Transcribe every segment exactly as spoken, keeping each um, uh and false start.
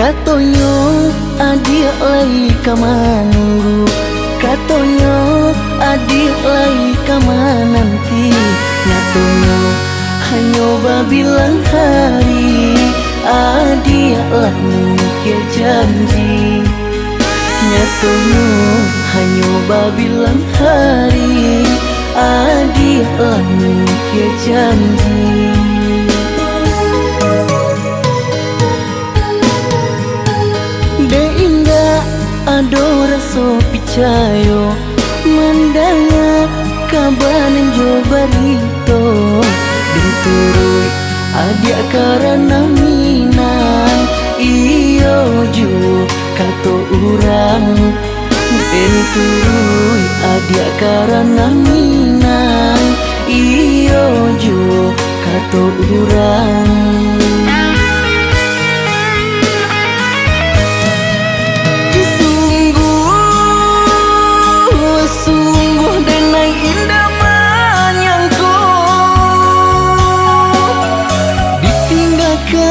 Katonyo, adiak lai ka manunggu. Katonyo, adiak lai ka mananti. Nyatonyo, hanyo babilang hari, adiak lah mangukir janji. Nyatonyo, hanyo babilang hari, adiak lah mangukir janji. Dek indak ado raso picayo, mandanga kaba nan jo barito. Den turuik adiak karano minang, iyo jo kato urang. Den turuik adiak karano minang, iyo jo kato urang. Sungguah, sungguah denai indak manyangko, ditinggakan,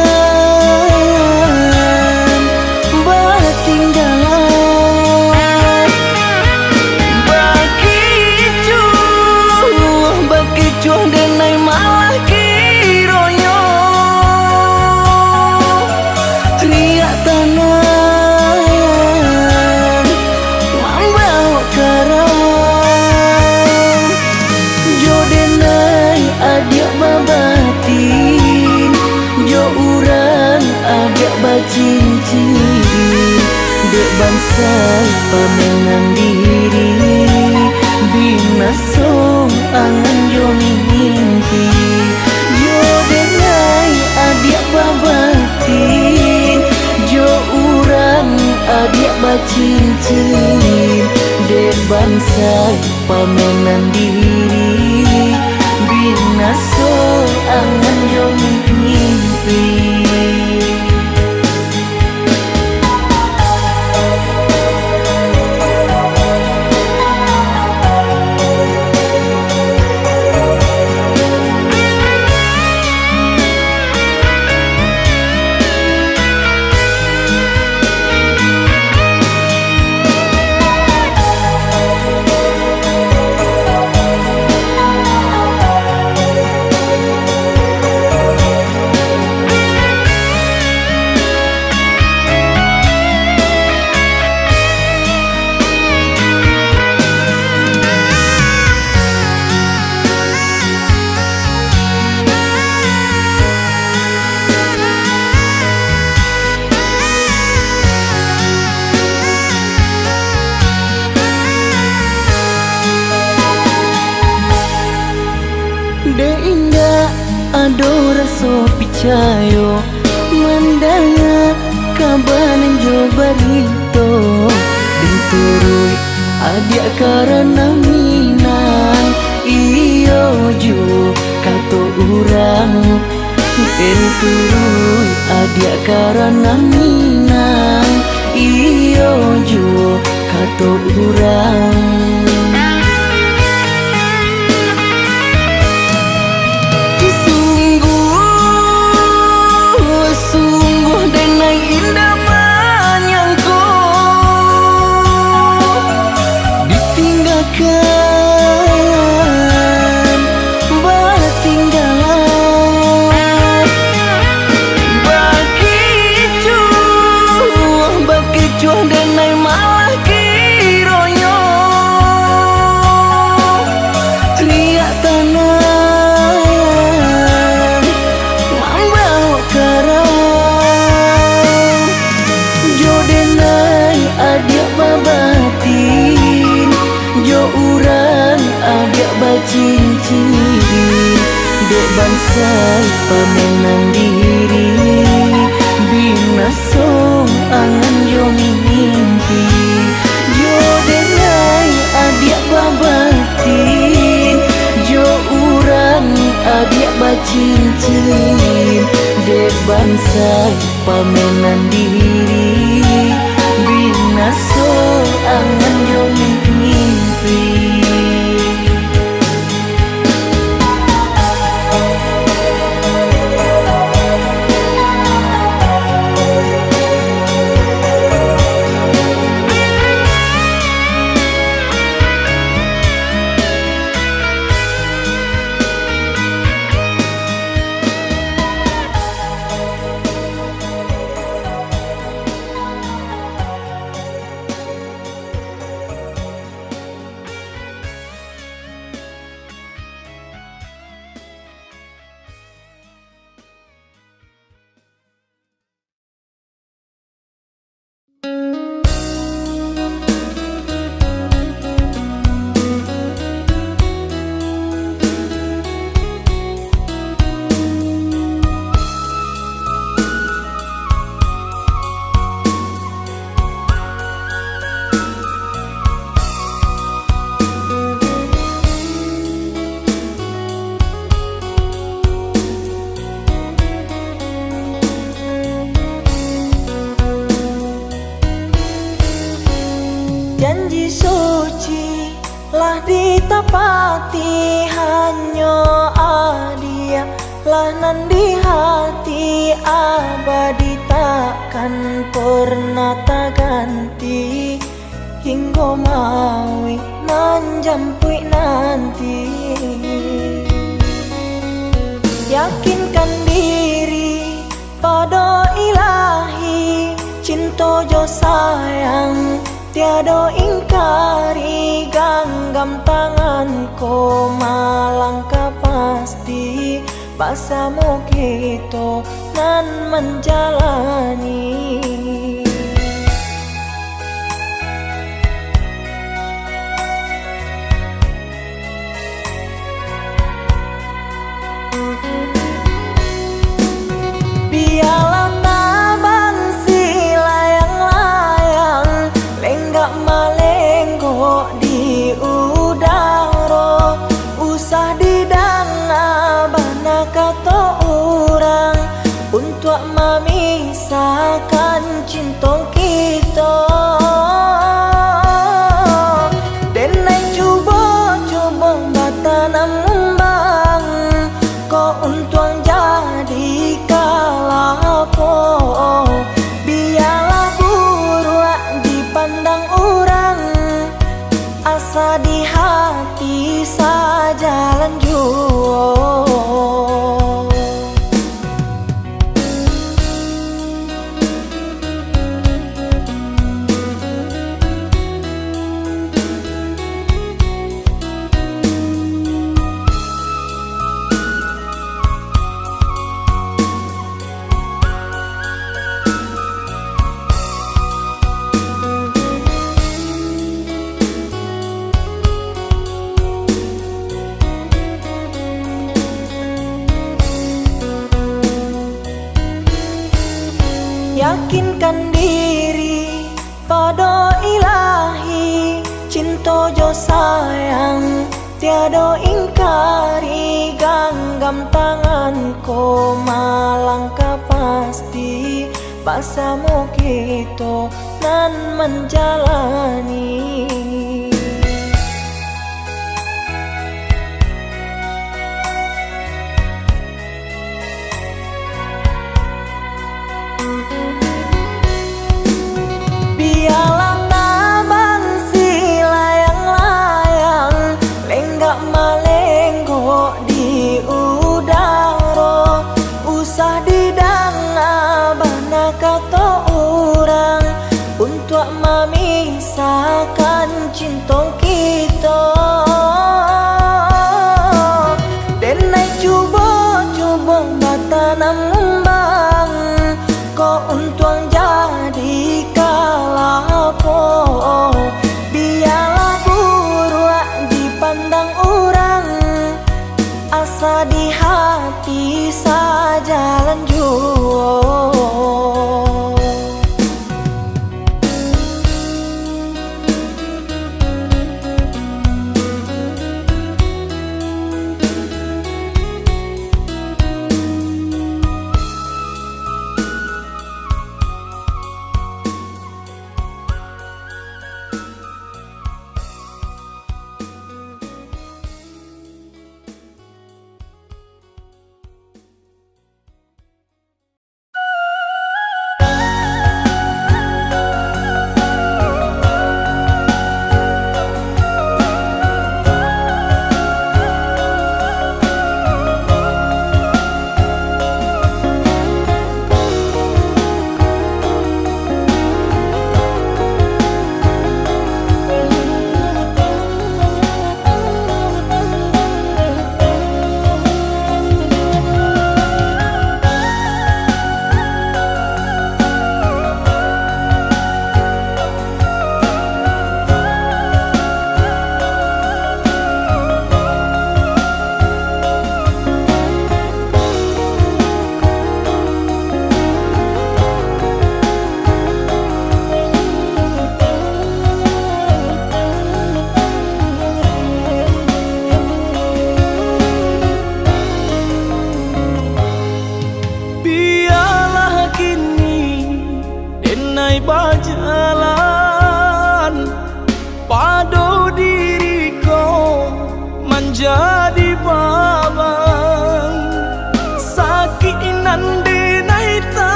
batinggalan. Bakicuah, bakicuah denai malah kironyo riak tanang mambawok karang. Jo denai adiak babatin, jo urang adiak bacincin. Dek bansaik pamenan diri, binaso angan jo mimpi. Jo denai adiak babatin, jo urang adiak bacincin. Dek bansaik pamenan diri, binaso angan jo mimpi. Dek indak ado raso picayo, mandanga kaba nan jo barito. Den turuik adiak karano minang, iyo jo kato urang. Den turuik adiak karano minang, iyo jo kato urang. Sungguah, sungguah denai indak manyangko, ditinggakan, batinggalan. Bakicuah, bakicuah denai malah kironyo riak tanang mambawok karang. Jo denai adiak babatin, jo urang adiak bacincin. Dek bansaik pamenan diri, binaso angan jo mimpi. Jo denai adiak babatin, jo urang adiak bacincin. Dek bansaik pamenan diri, binaso angan jo mimpi. Ati hanyo adiak lah nan di hati abadi, takkan pernah taganti, hinggo mauik manjampuik nanti. Yakinkan diri pado Ilahi, cinto jo sayang tiado ingkari, ganggam tangan ko malangkah pasti, basamo kito nan manjalani. Bialah tabang silayang-layang, lenggak malenggok di udaro, usah didanga bana kato urang untuak mamisahkan cinto kito. Denai cubo-cubo batanam umbang, ko untuang jadi kalapo. Bialah buruak dipandang urang, asa di hati sajalan juo. Yakinkan diri pado Ilahi, cinto jo sayang tiado ingkari, ganggam tangan ko malangkah pasti, basamo kito nan manjalani. Bialah tabang silayang-layang, lenggak malenggok di udaro, usah didanga bana kato urang untuak mamisahkan cinto kito. Denai cubo-cubo batanam umbang, ko untuang jadi kalapo. Bialah buruak dipandang urang, asa di hati sajalan juo.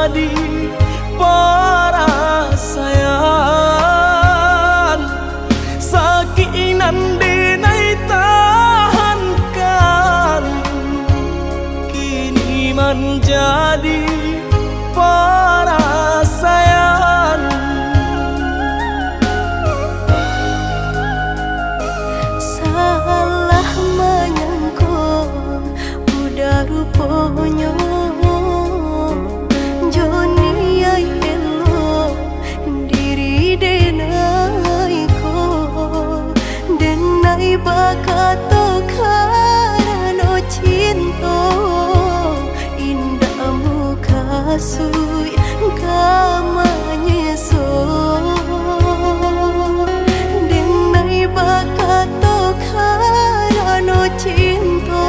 Di parasaian, sakik nan denai tahankan, kini manjadi parasaian. Salah manyangko udah ruponyo, jo niaik elok diri denai ko. Denai bakato karano cinto, indak mukasuik ka manyeso. Denai bakato karano cinto,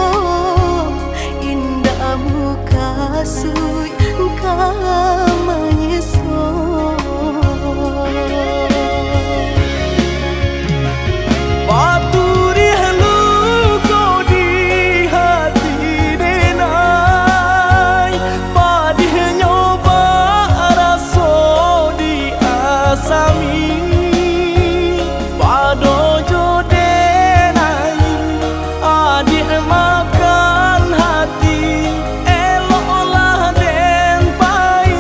indak mukasuik ka manyeso. Paturiah luko di hati denai, padihnyo baraso di asami. Pado jo denai, adiak makan hati, eloklah den pai.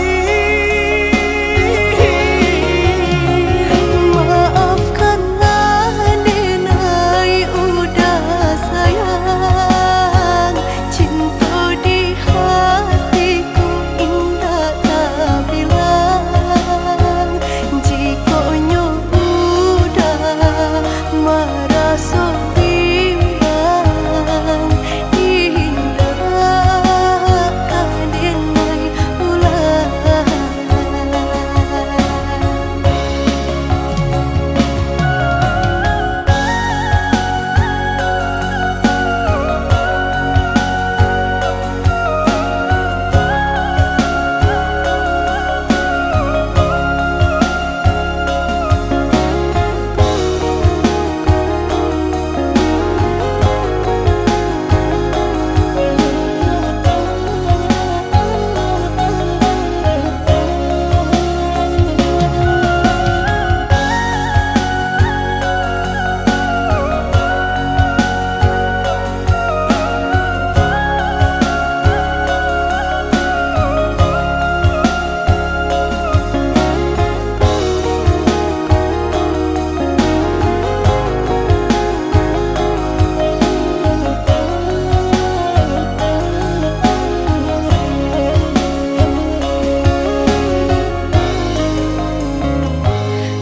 Maafkanlah denai udah sayang, cinto di hatiku indak tabilang. Jikok nyo udah maraso bimbang, indak ka den lai ulang.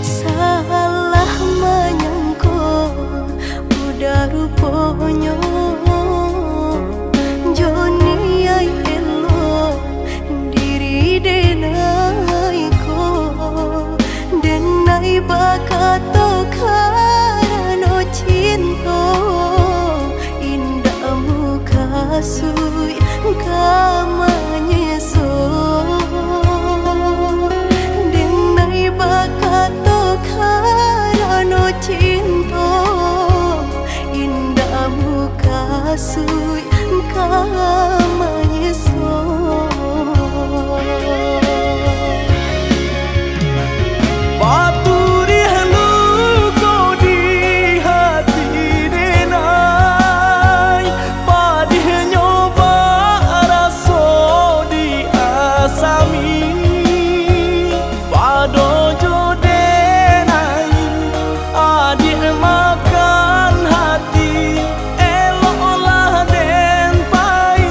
Salah manyangko udah ruponyo, jo niaik elok diri denai ko. Denai bakato karano cinto, indak mukasuik ka manyeso. Denai bakato karano cinto, indak mukasuik ka manyeso. Paturiah luko di hati denai, padihnyo baraso di asami. Pado jo denai, adiak makan hati, eloklah den pai.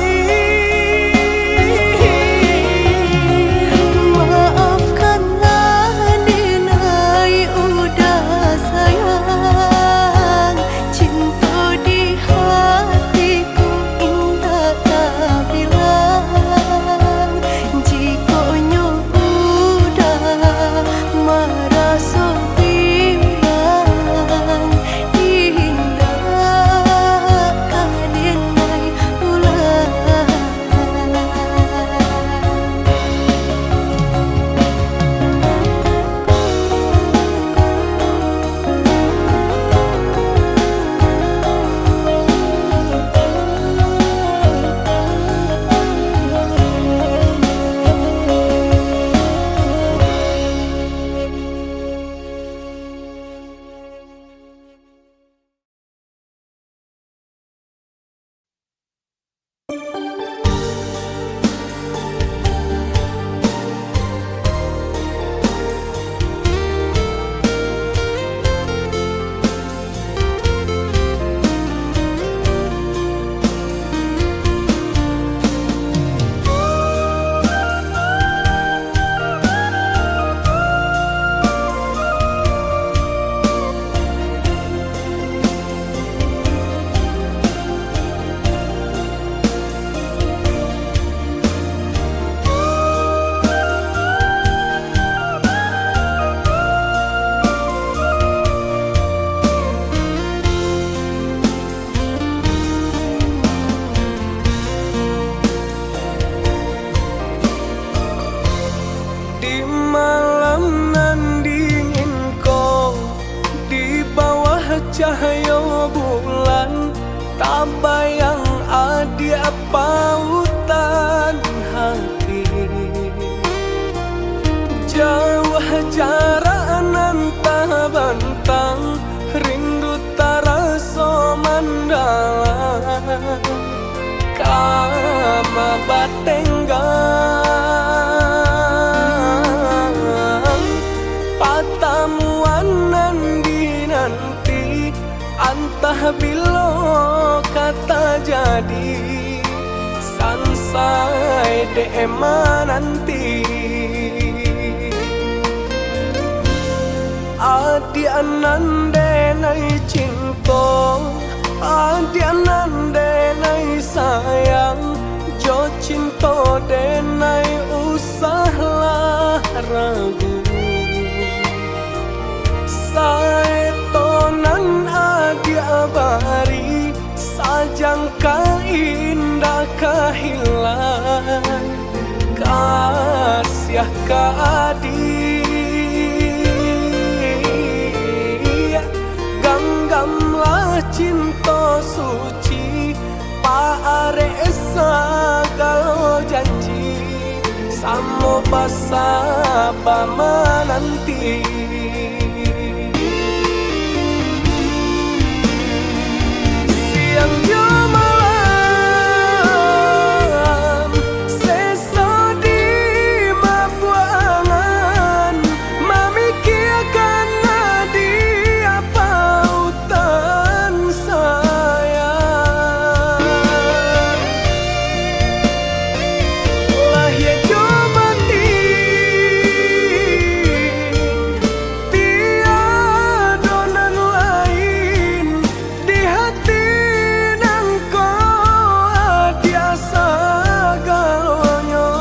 Cahayo bulan tabayang adiak pautan hati. Jauah jarak nan tabantang, rindu taraso mandalam. Kama batenggang, patamuan nan dinanti, antah bilo ka tajadi, sansai dek mananti. Adiak nan denai cinto, adiak nan denai sayang, jo cinto denai usahlah ragu. Saeto nan adiak bari, sajangka indak ka hilang. Kasiah ka adiak, ganggamlah cinto suci, paarek sagalo janji, samo basaba mananti. Siang jo malam, seso di mabuak angan, mamikiakan adiak pautan sayang. Lahia jo batin, tiado nan lain, di hati nangko adiak sagalonyo.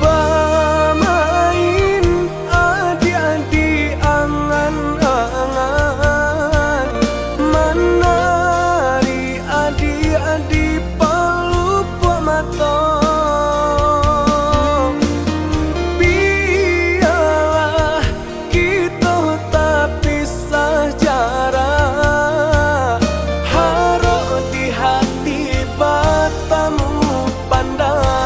Bamain adiak di angan-angan, manari adiak di palupuak mato. Bialah kito tapisah jarak, harok di hati batamu pandang.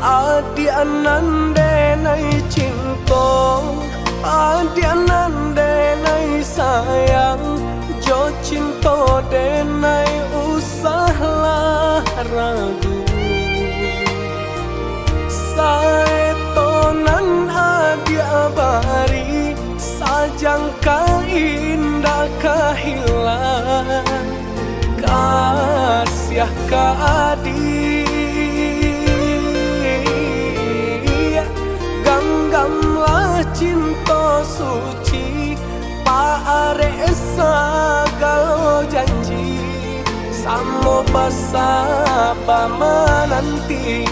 Adiak nan denai cinto, adiak nan denai sayang, jo cinto denai usahlah ragu. Saeto nan adiak bari, sajangka indak ka hilang. Kasiah ka adiak, ganggamlah cinto suci, paarek sagalo janji, samo basaba mananti.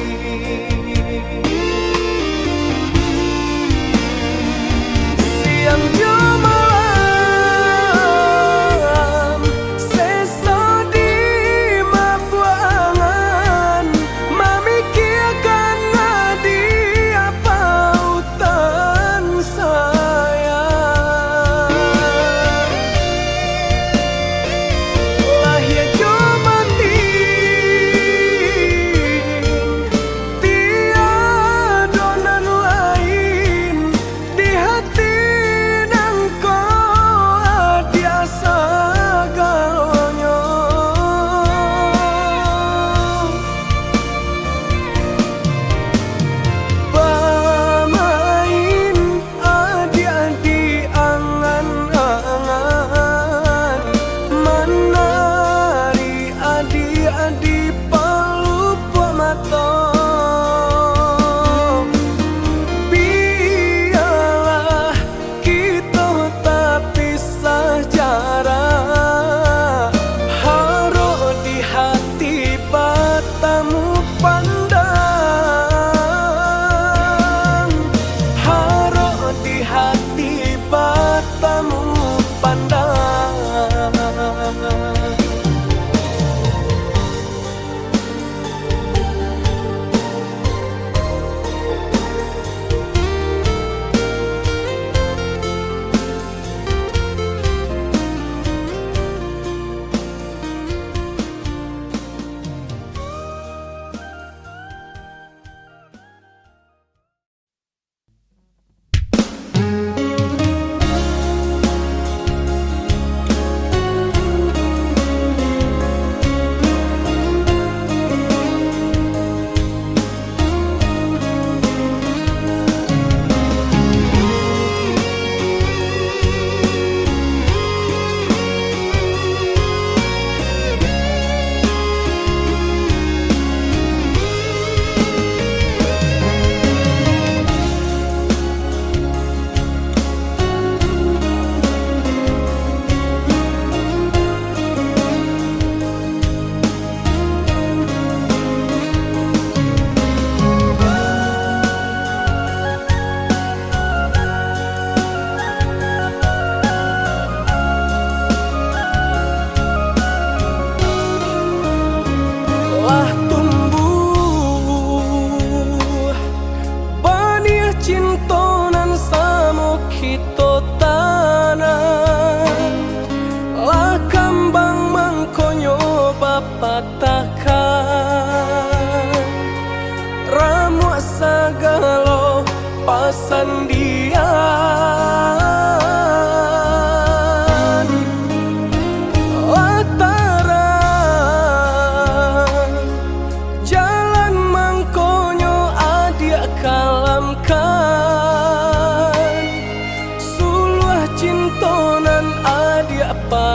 Siang jo malam, seso di mabuak angan, mamikiakan adiak pautan sayang. Lahia jo batin,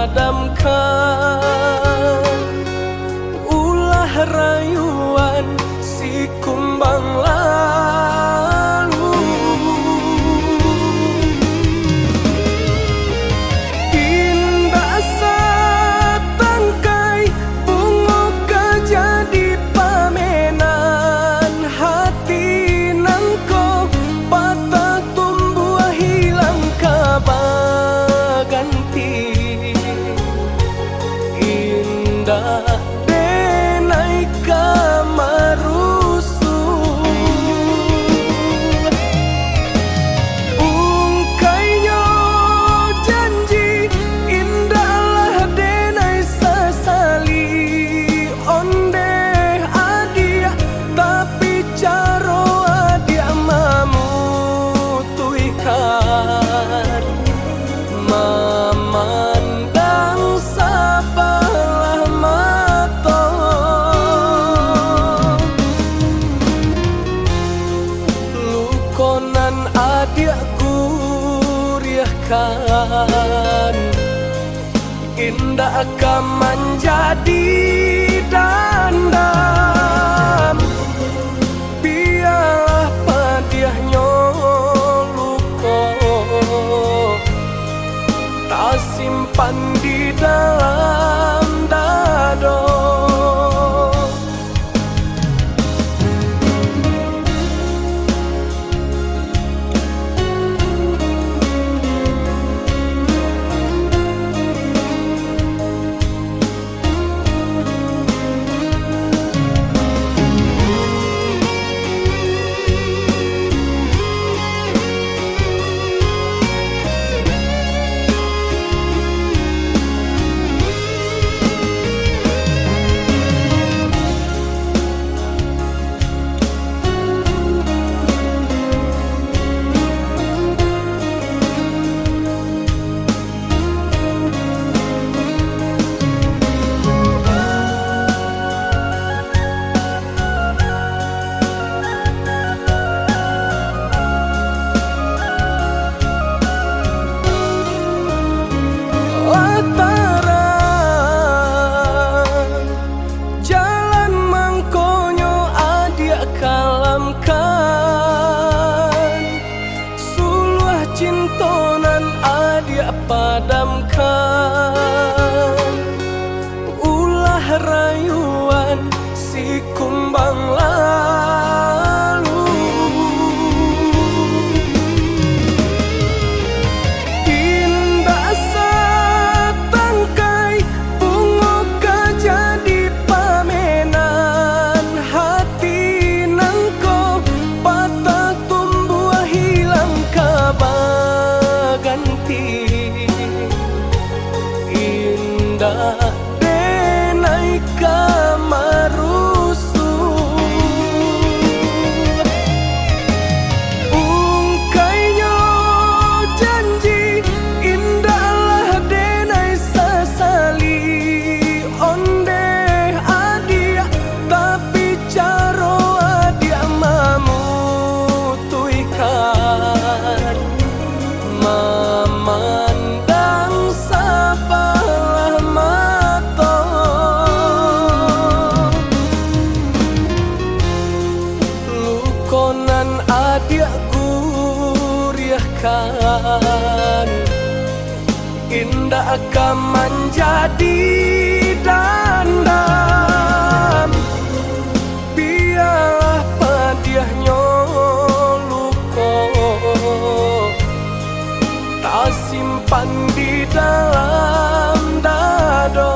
padamkan, ulah rayuan si kumbang lalu. Indak satangkai bungo ka jadi pamenan, hati nangko patah tumbuah hilang ka baganti. Indak denai ka marusuah. Ungkainyo janji, indaklah denai sasali. Ondeh adiak, tapi caro adiak mamutuihkan, mamandang sabalah mato. Luko nan adiak guriahkan, indak ka manjadi dandam. Bialah padiahnyo luko, tasimpan di dalam dado. Lah tarang jalan mangkonyo adiak kalamkan, suluah cinto nan adiak padamkan, ulah rayuan si kumbang lalu. Indak satangkai bungo ka jadi pamenan, hati nangko patah tumbuah hilang ka baganti. Indak denai ka marusuah. Ungkainyo janji, indaklah denai sasali. Ondeh adiak, tapi caro adiak mamutuihkan, mamandang sabalah mato. Luko nan adiak guriahkan, indak ka manjadi dandam. Bialah padiahnyo luko, tasimpan di dalam dado.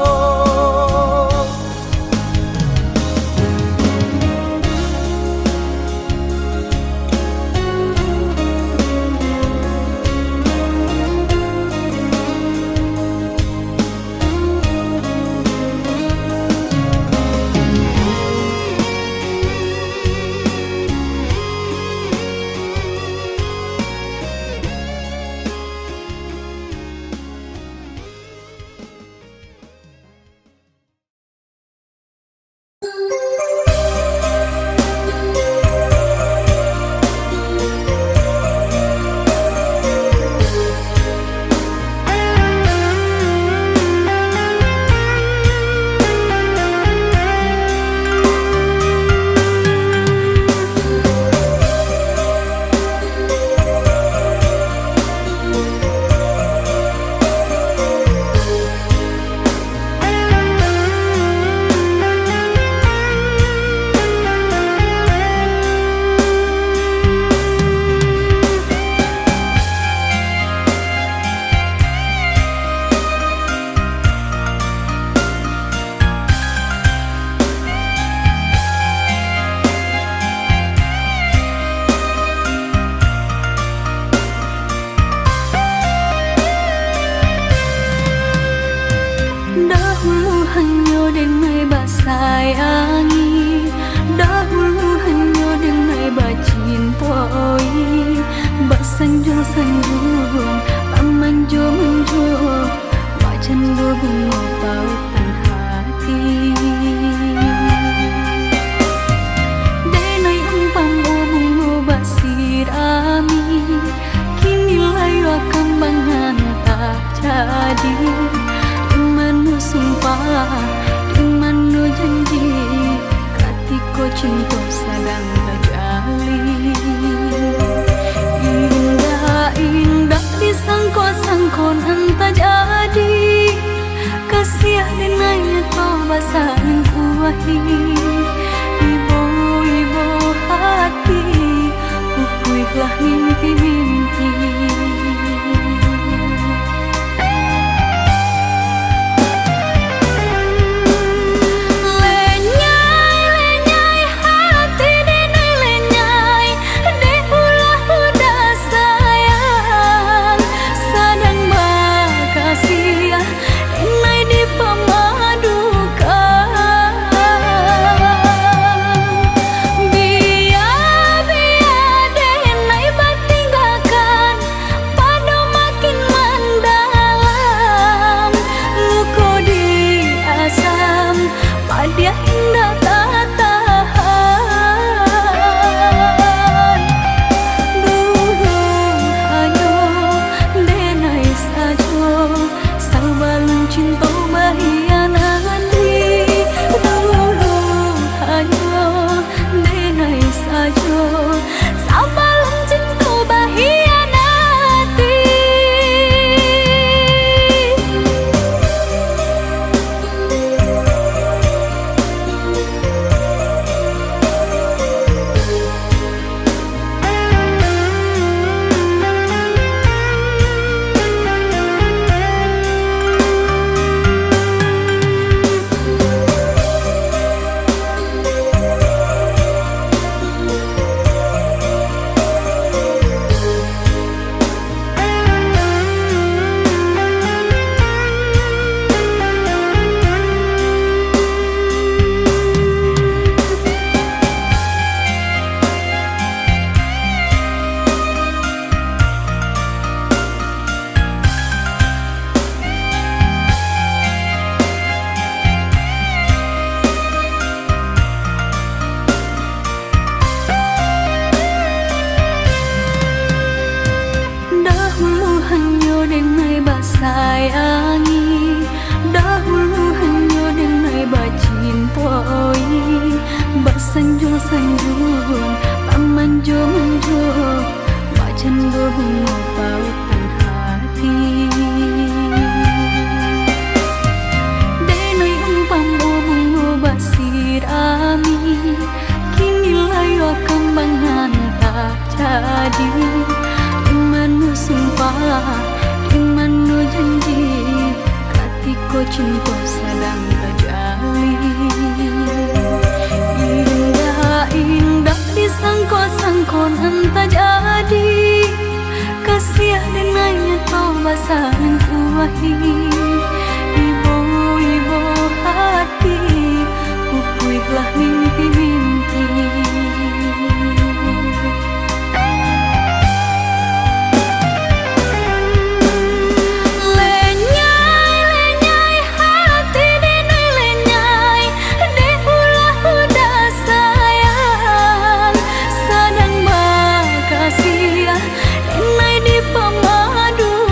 Dahulu hanyo denai basayangi, dahulu hanyo denai bacintoi, basanjuang-sanjuang, bamanjo-manjo, bacando bungo pautan hati. Denai umpamo bungo basirami, kini layua kambangan tak jadi. Di mano sumpah, di mano janji, katiko cinto sadang tajalin. Indak-indak disangko-sangko nan tajadi, kasiah denai nyato basangkuahi. Ibo-ibo hati, pupuihlah mimpi-mimpi. Lenyai, lenyai hati denai lenyai, dek ulah budak sayang, sadang bakasiah denai dipamadukan. Bia-bia denai batinggakan, pado makin mandalam. Luko di asam, padiah indak tatahan. Dulu hanyo denai sajo, sabalun cinto bahianati. Dulu hanyo denai sajo, sabalun cinto bahianati. Dahulu hanyo denai basayangi, dahulu hanyo denai bacintoi, basanjuang-sanjuang, bamanjo-manjo, bacando bungo pautan hati. Denai umpamo bungo basirami, kini layua kambangan tak jadi. Di mano sumpah, di mano janji, katiko cinto sadang tajalin. Indak-indak disangko-sangko nan tajadi, kasiah denai nyato basangkuahi. Ibo-ibo hati, pupuihlah mimpi-mimpi. Lenyai, lenyai hati denai lenyai, dek ulah budak sayang, sadang bakasiah denai dipamadukan.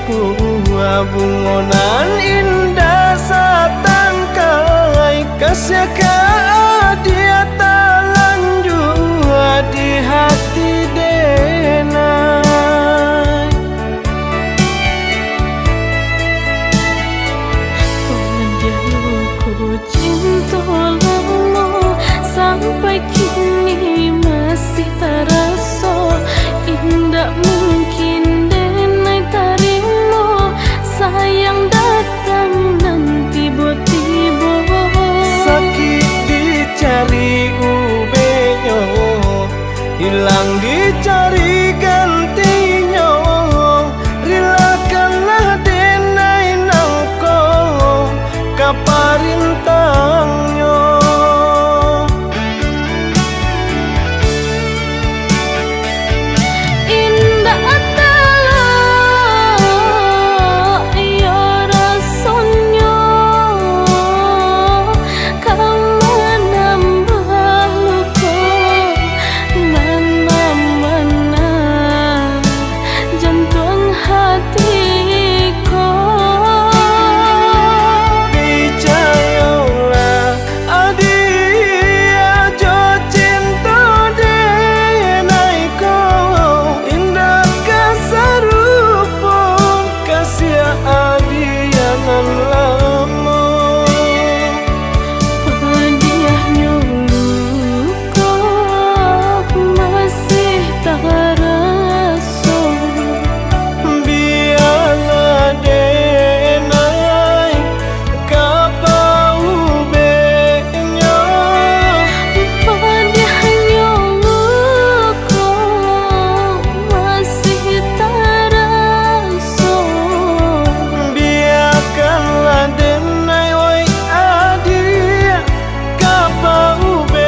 Bungo nan indah satangkai, kasiah ka adiak talanjua di hati denai. Padiah luko cinto lamo, sampai kini masih taraso. Indak mungkin denai tarimo, sayang datang nan tibo-tibo. Sakik dicari ubehnyo, ilang dicari gantinyo. Rilakanlah denai nangko ka parintahnyo. Indak talok iyo rasonyo, ka manambah luko nan mamana jantuang hati ko. Picayolah, adiak, jo cinto denai ko, indak ka sarupo kasiah adiak nan lamo. Padiahnyo luko masih taraso. Bialah denai ka paubehnyo. Padiahnyo luko masih taraso. Biakanlah denai, woi adiak, ka paubehnyo.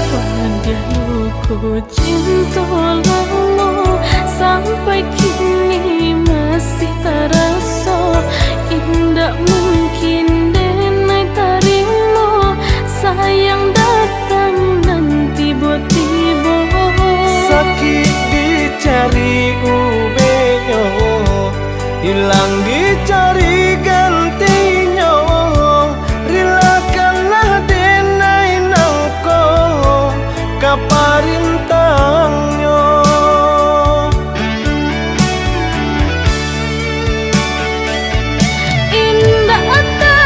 Padiah luko cinto lamo, sampai kini masih taraso. Indak mungkin denai tarimo, sayang datang nan tibo-tibo. Sakik dicari ubehnyo, ilang dicari gantinyo. Rilakanlah denai nangko ka parintahnyo. Indak ata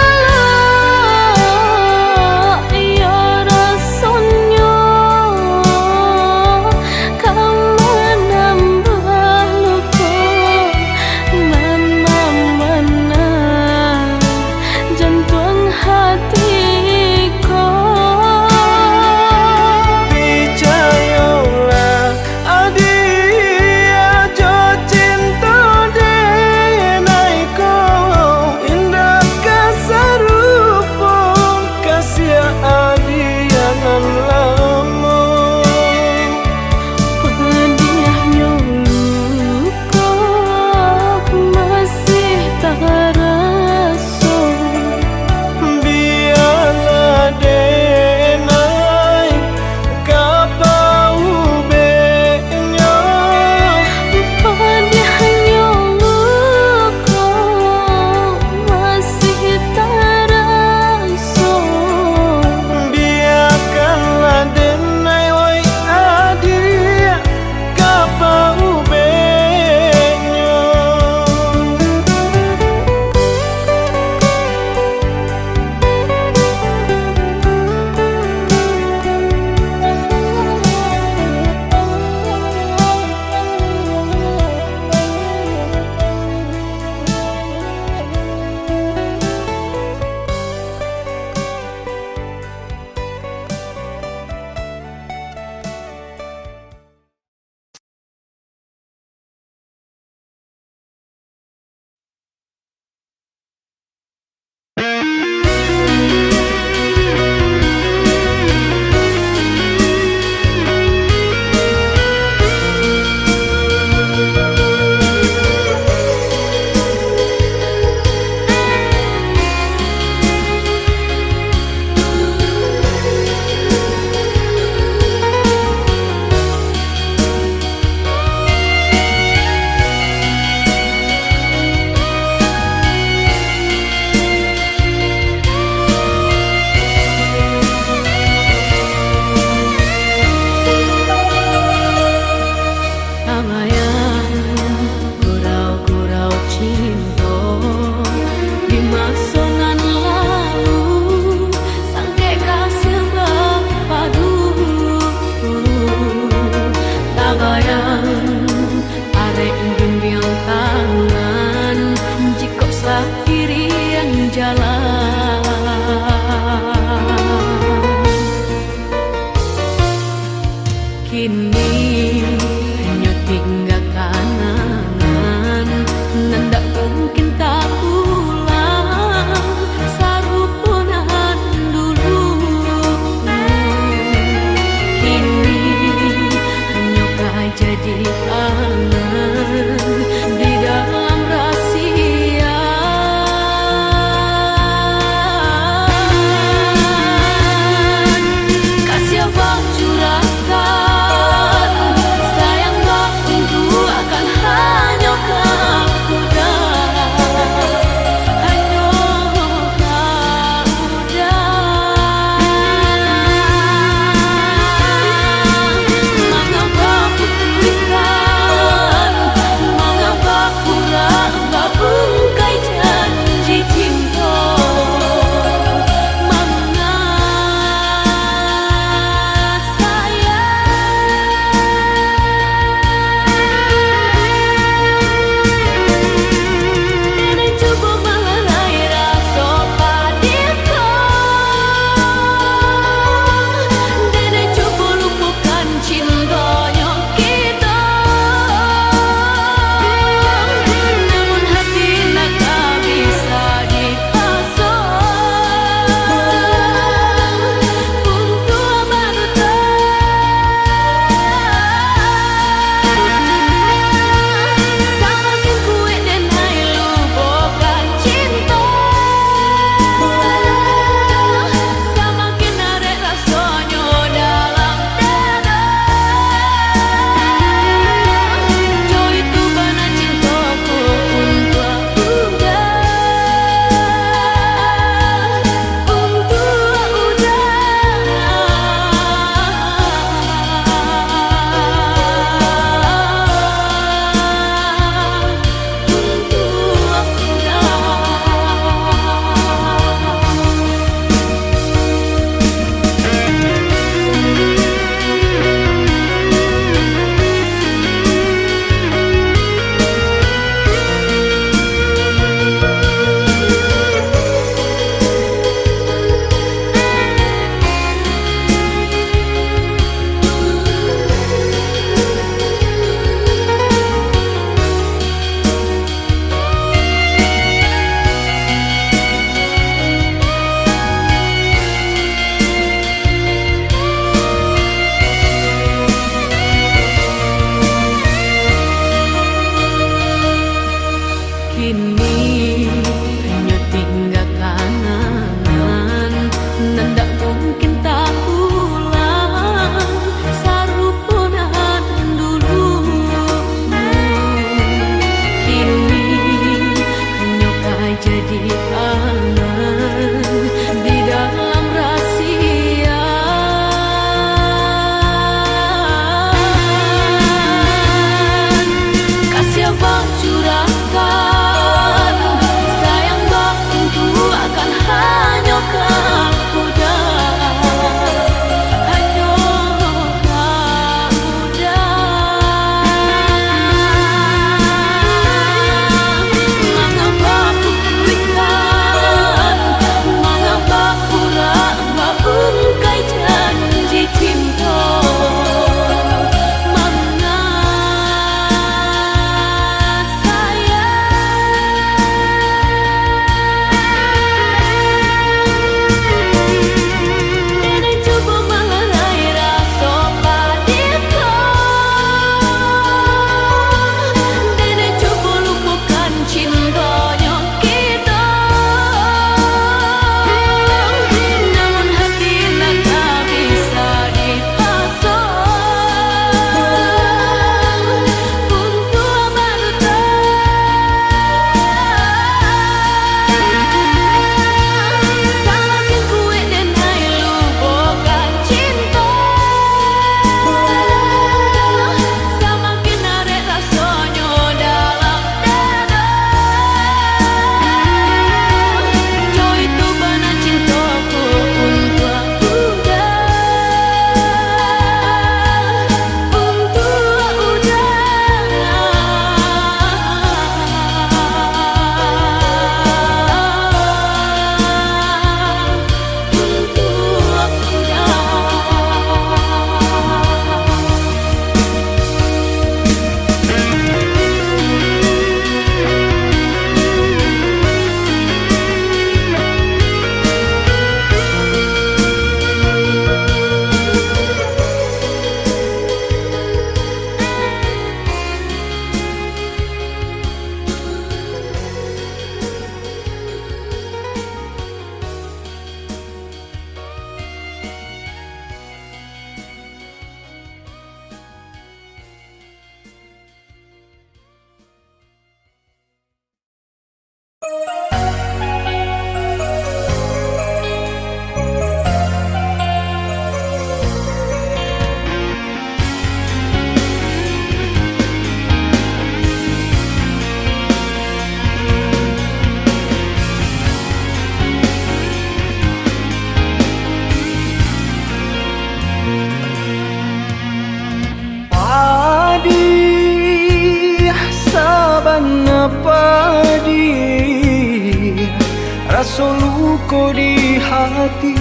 Raso luko di hati,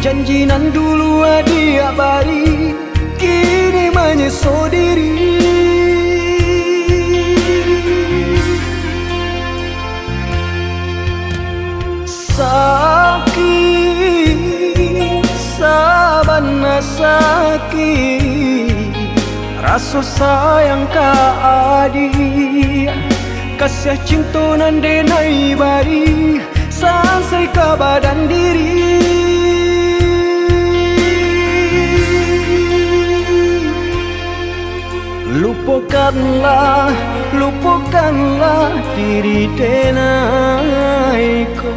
janji nan dulu adiak bari, kini manyeso diri. Sakik, sabana sakik, raso sayang ka adiak, kasiah cinto nan denai bari, sansai ka badan diri. Lupokanlah, lupokanlah diri denai ko.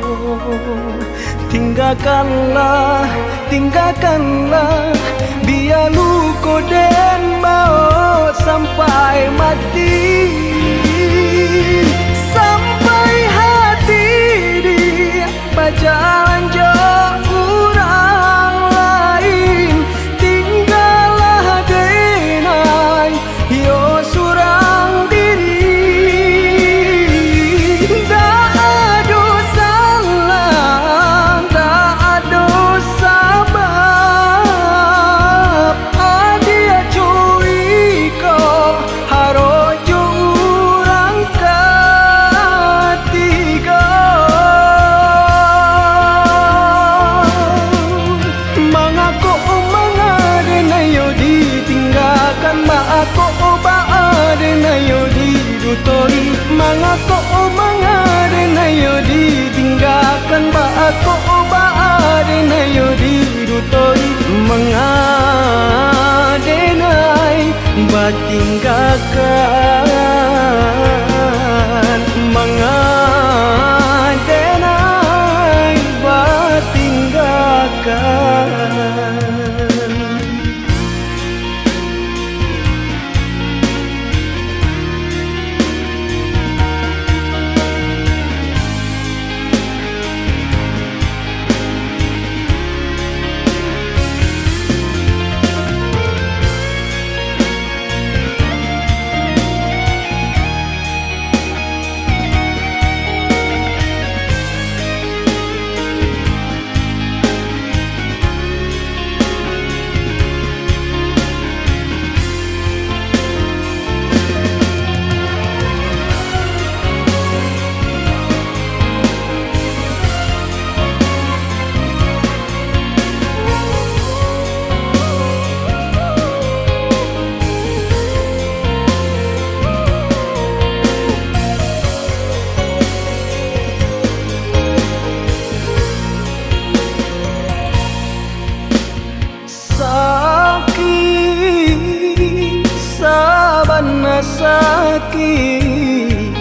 Tinggakanlah, tinggakanlah, bia luko den baok sampai mati. Sampai hati di bajalan jo urang lain, tinggalah denai, yo surang diri. Ndak ado salah, ndak ado sabab, adiak cuy ko, harok jo urang katigo. Mangako, manga denai yo ditinggakan, baa kok, baa denai yo didutoi. Mangako, manga denai yo ditinggakan, baa kok, baa denai yo didutoi. Manga denai batinggakan, manga denai batinggakan. Sakik, sabana sakik,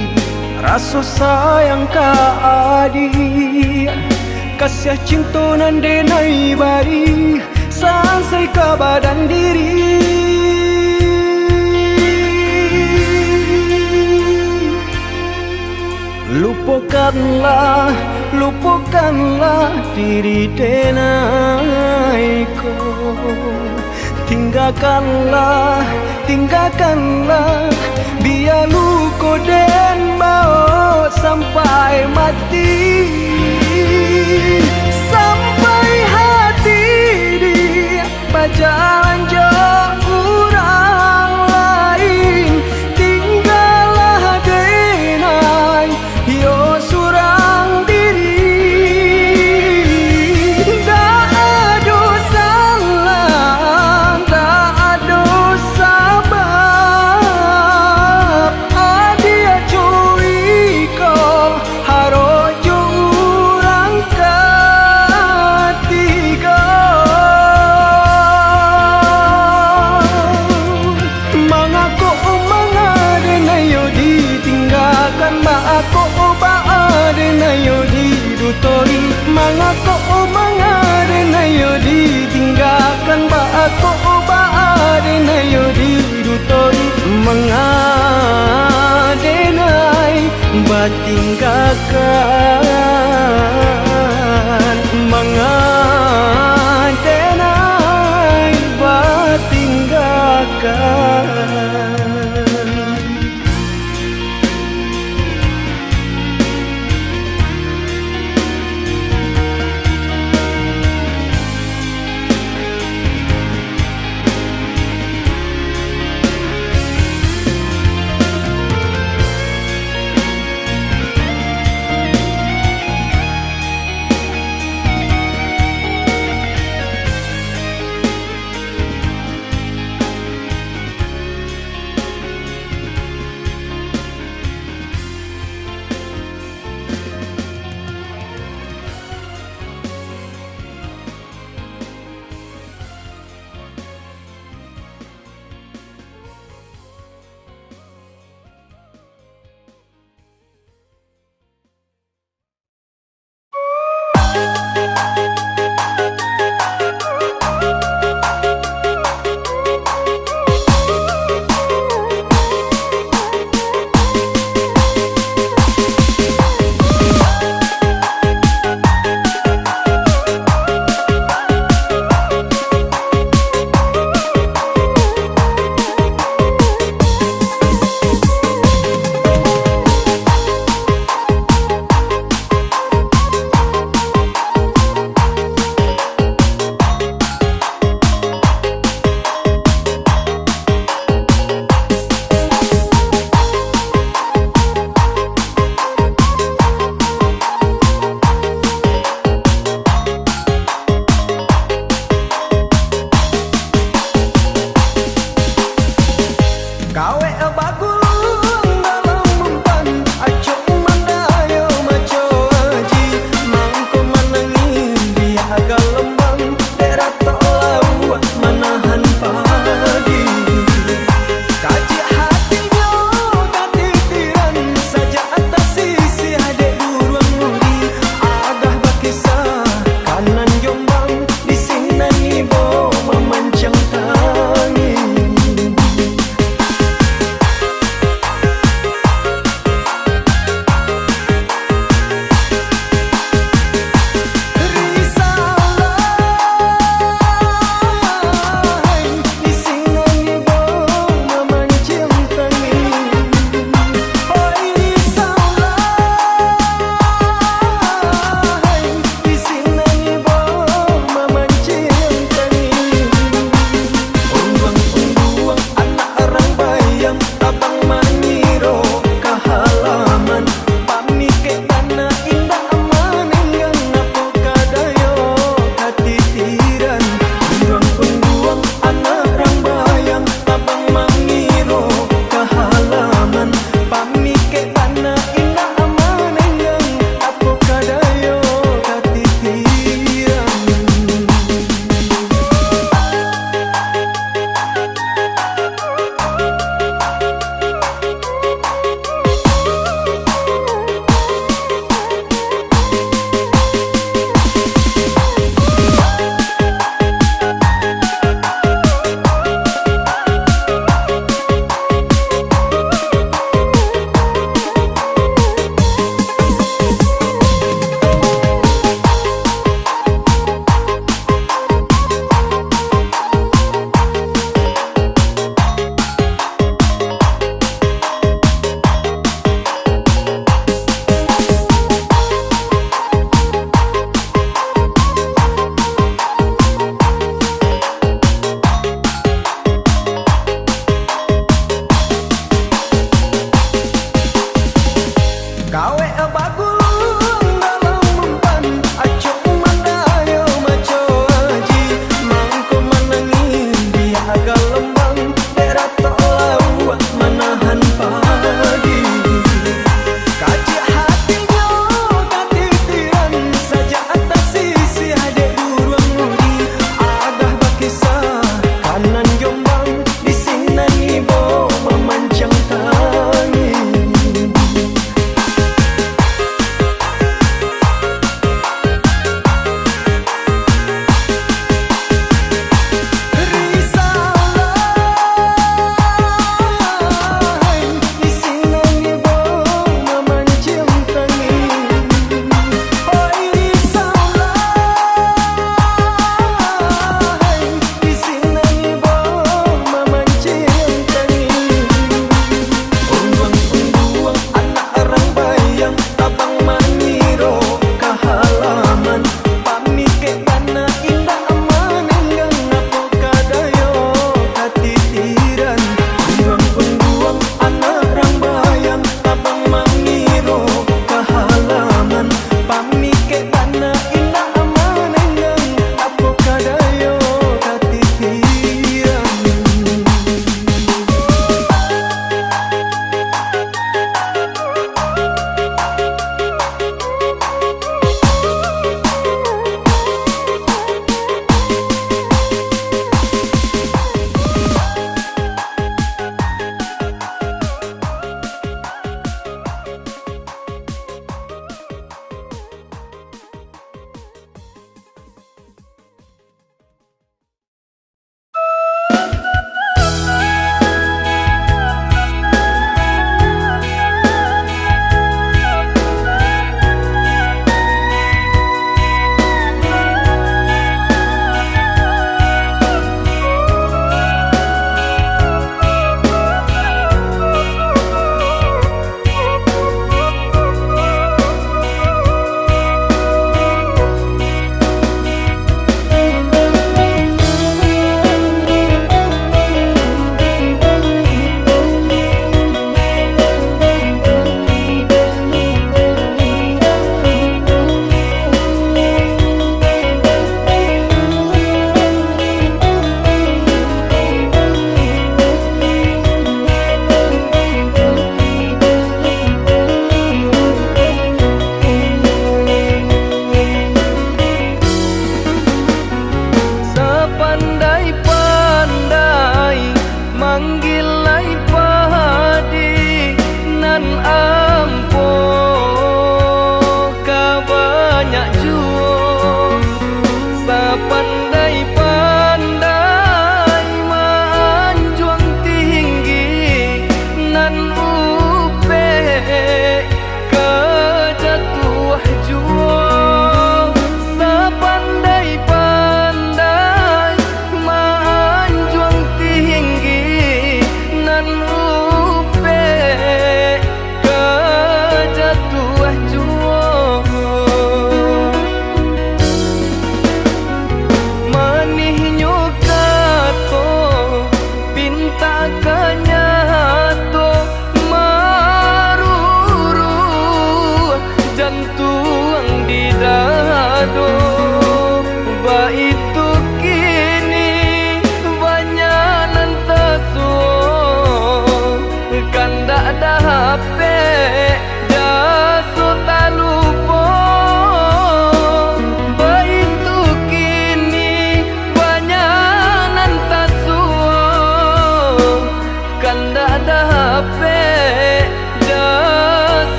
raso sayang ka adiak, kasiah cinto nan denai bari, sansai ka badan diri. Lupokanlah, lupokanlah diri denai ko. Tinggakanlah, tinggakanlah, bia luko den baok sampai mati. Sampai hati di bajalan jo urang lain, tinggalah denai, yo surang diri. Ndak ado salah, ndak ado sabab, adiak cuy ko, harok jo urang katigo. Mangako, manga denai yo ditinggakan, baa kok, baa denai yo didutoi. Mangako, manga denai yo ditinggakan, baa kok, baa denai yo didutoi. Manga denai batinggakan, manga denai batinggakan.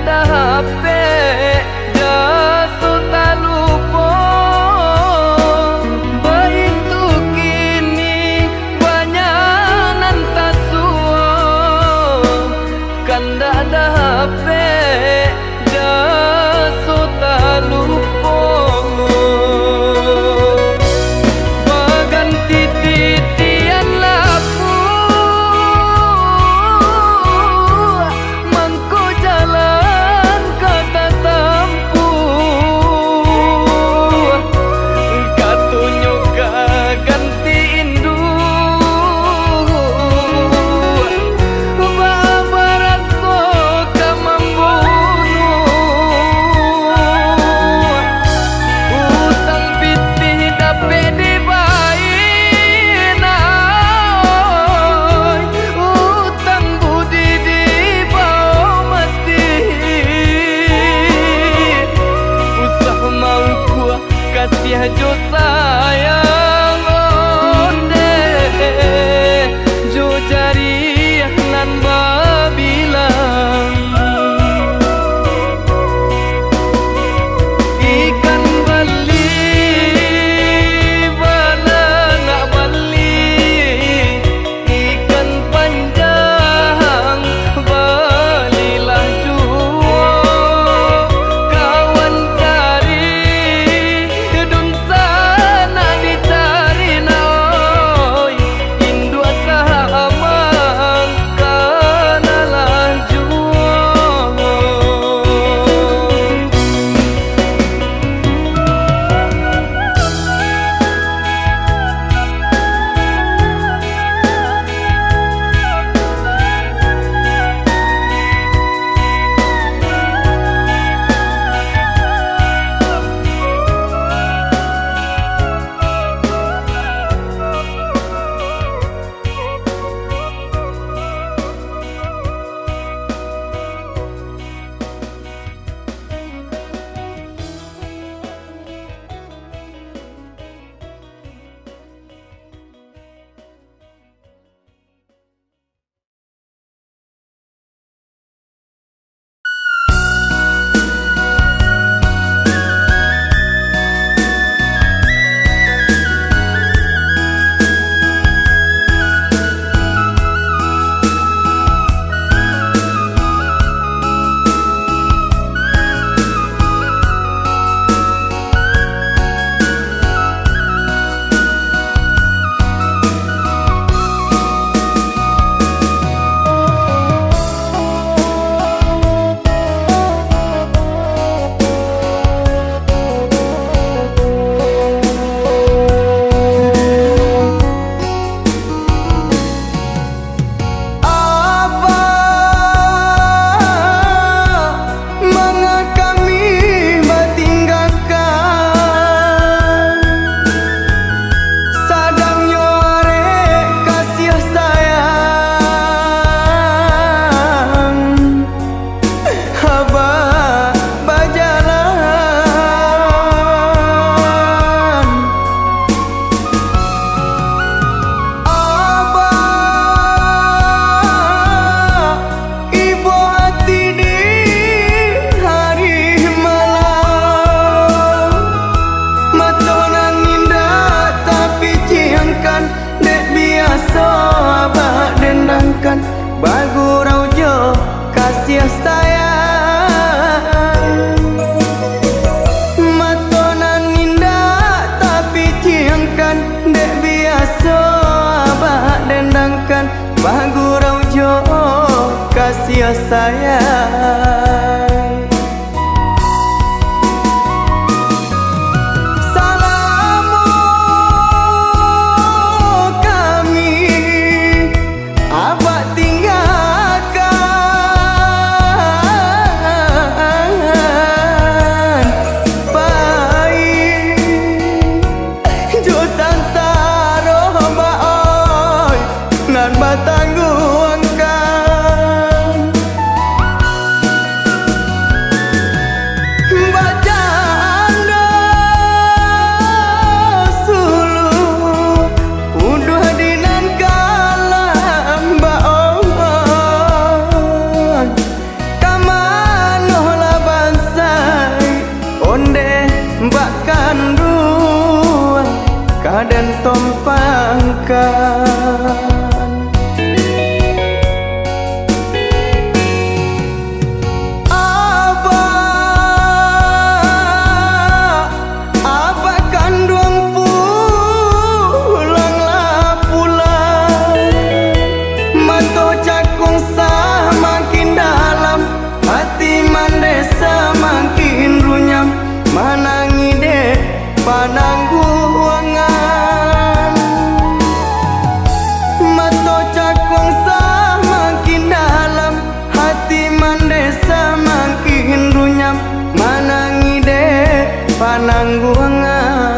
Dapek jaso talupo, baitu kini banyak nan tasuo, kandak dapek jaso talupo. Baganti titian lapuak, mangko jalan ka tatampuah. Katonyo ka ganti induak, baa baraso ka mambunuah. Utang pitih dapek dibayia, utang budi dibao mati. Usah maukua kasiah jo sayang, ondeh jo jariah nan babilang. Ikan bali, balangak bali, ikan panjang balilah juo. Kawan cari, dunsanak dicari, nah oi, induak sahamang kanalah juo. Abah, manga kami batinggakan, sadang nyo arek kasiah sayang. Abah bajalan. Abah ibo ati di hari malam. Mato nan indak tapiciangkan, dek biaso abah dendangkan, bagurau jo kasiah sayang. tompangkan. Abak, abak kanduang pulanglah pulang. Mato cakung samakin dalam, hati mandeh samakin runyam, manangih dek panangguangan. Mato cakung samakin dalam, hati mandeh samakin runyam, manangih dek panangguangan.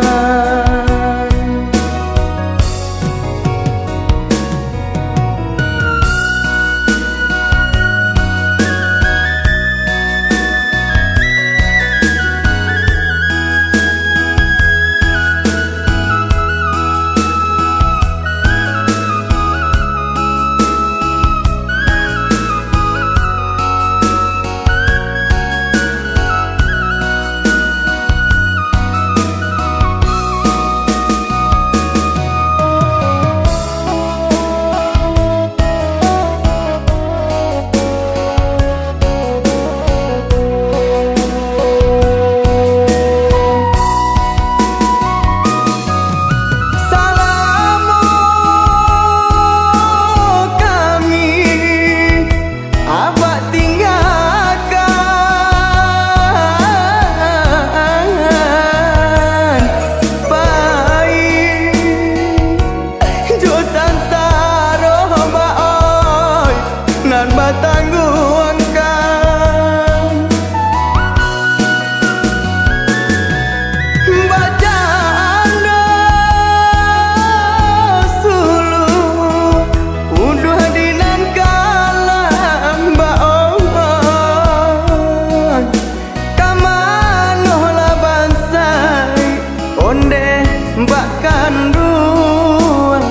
Salamo kami abak tinggakan, pai jo sansaro, Bak, oi, nan batangguangkan. Bajando suluah, uduah di nan kalam, Bak, oi. Ka manolah bansaik, ondeh bak kanduang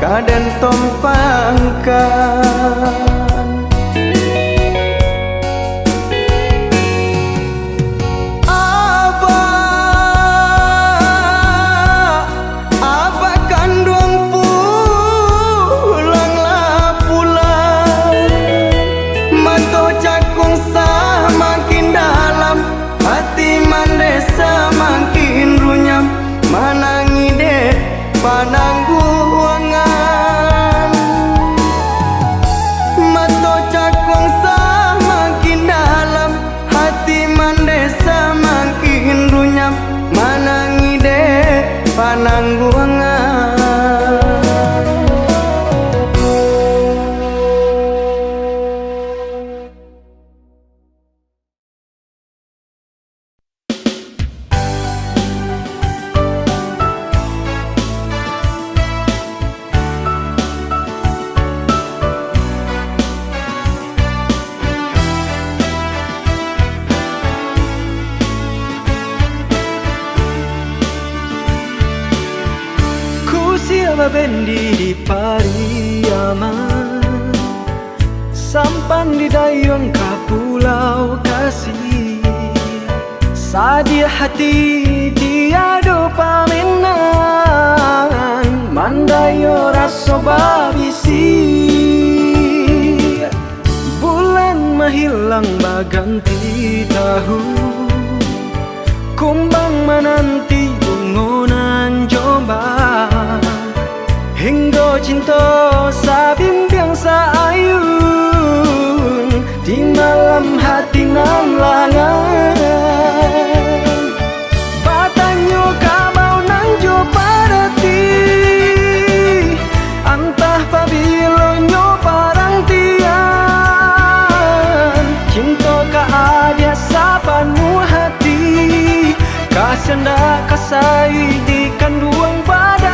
ka den tompangkan. Abak, abak kanduang pulanglah pulang. Mato cakung samakin dalam, hati mandeh samakin runyam, manangih dek panangguangan. Mato cakung samakin dalam, hati mandeh samakin runyam, manangih dek panangguangan. Kusia babendi di Pariaman, sampan di dayuang ka Pulau Kasih. Sadiah hati tiado pamenan, mandayo raso babisi. Bulan mahilang baganti tahun, kumbang mananti bungo nan jombang. Hinggo cinto sabimbiang saayun di malam hati nan langang. Batanyo kabau nan jo parati, antah pabilonyo parantian. Cinto ka adiak sapanuah hati, kasian dak kasai di kanduang badan.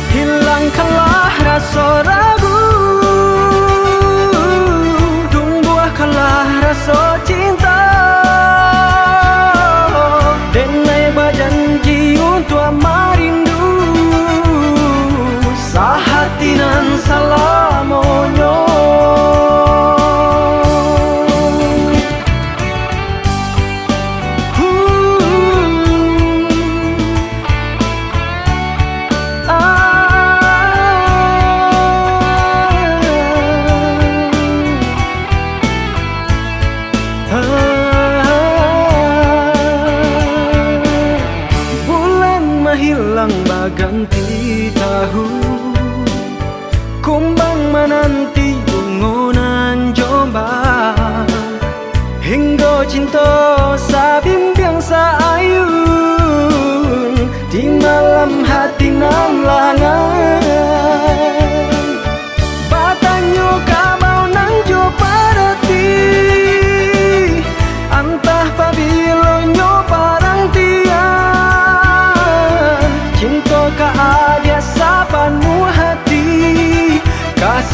Hilangkanlah raso ragu, tumbuahkanlah raso cinta. Denai bajanji untuak marindu, sahati nan salamonyo.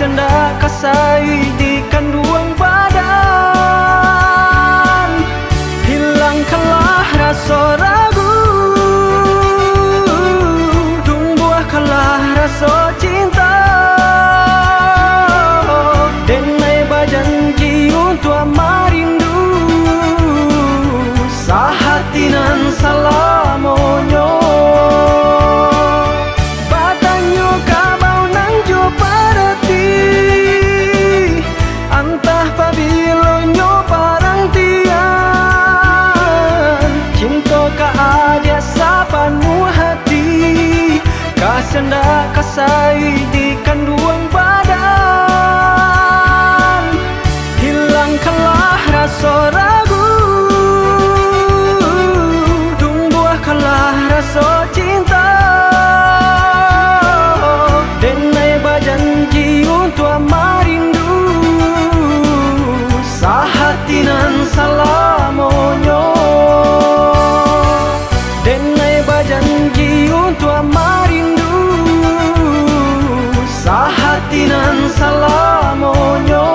Indak kasai di kanduang badan, hilangkanlah raso ragu, tumbuahkanlah raso cinta. Denai bajanji untuak marindu, sahati nan salamonyo. Batanyo kabau nan jo parati, antah pabilonyo parantian. Cinto ka adiak sapanuah hati, kasian ndak kasai di kanduang badan. Hilangkanlah raso ragu, tumbuahkanlah raso cinta. Denai bajanji untuak marindu, sahati nan salamonyo. Denai bajanji untuak marindu, sahati nan salamonyo.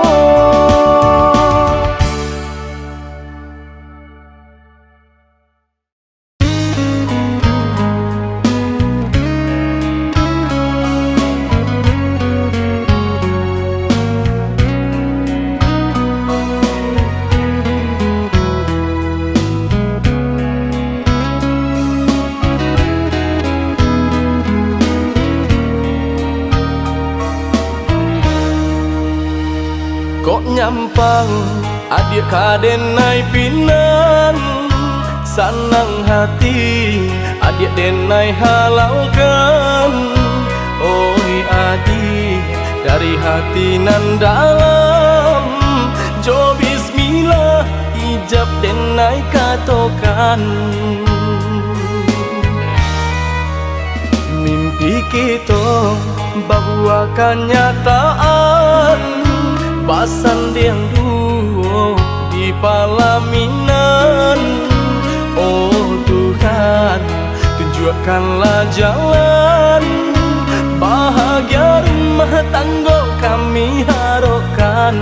Kok nyampang adiak ka denai pinang, sanang hati adiak denai halalkan. Oi adiak, dari hati nan dalam, jo bismillah ijab denai katokan. Mimpi kito babuah kanyataan, basandiang duo di palaminan. Oh Tuhan, tunjuakkanlah jalan, bahagia rumah tanggo kami harokkan.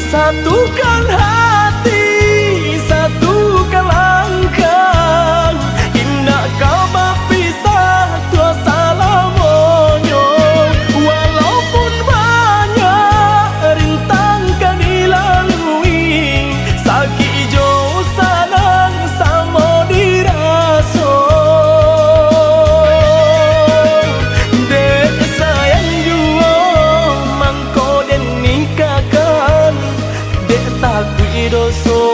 Satukan hati, satukan langkah, indak ka bapisah tu salamonyo. Walaupun banyak rintang ka dilalui, sakik jo sanang samo diraso. Dek sayang juo mangko den nikahkan, dek takuik doso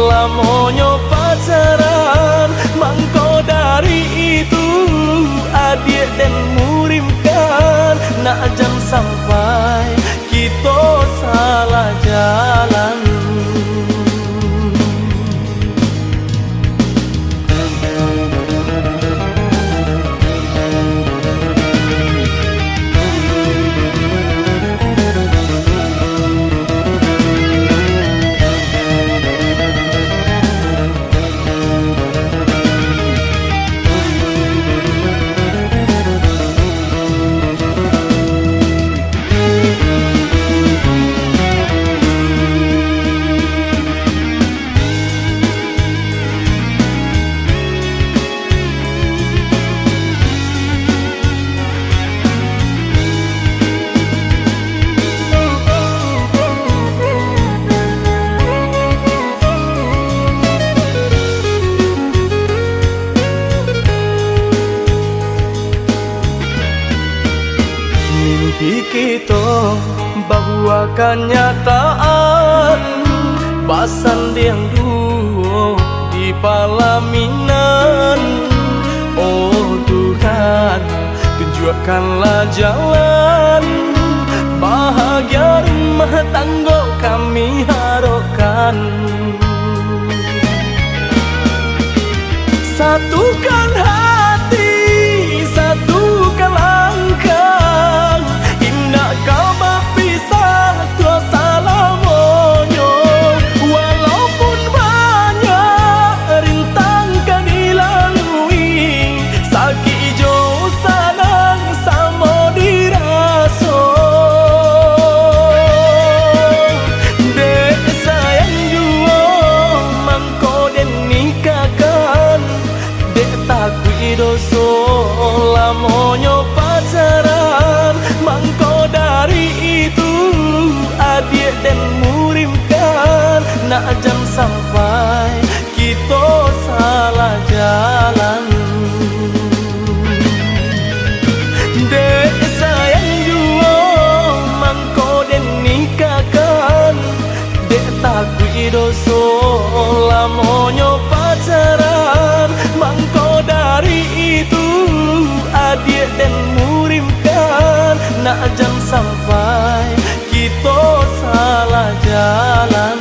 lamonyo pacaran. Mangko dari itu adiak den murimkan, nak jan sampai kito salah jalan. Mimpi kito babuah kanyataan, basandiang duo di palaminan. Oh Tuhan, tunjuakkanlah jalan, bahagia rumah tanggo kami harokkan. Satukan hati, satukan langkah, indak ka bapisah tu salamonyo. Walaupun banyak rintang ka dilalui, sakik jo sanang den murimkan, nak jan sampai kito salah jalan. Dek sayang juo mangko den nikahkan, dek takuik doso lamonyo pacaran. Mangko dari itu, adiak den murimkan, nak jan sampai kito salah jalan.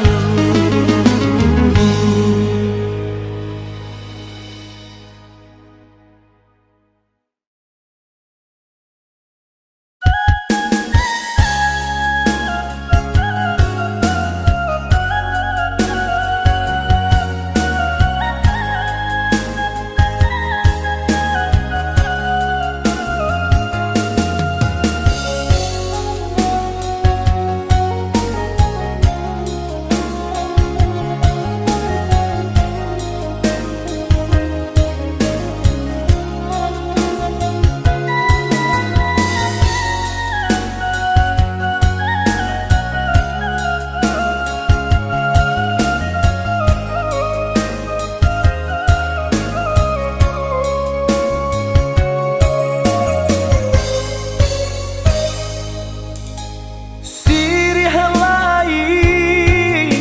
Siriah lai,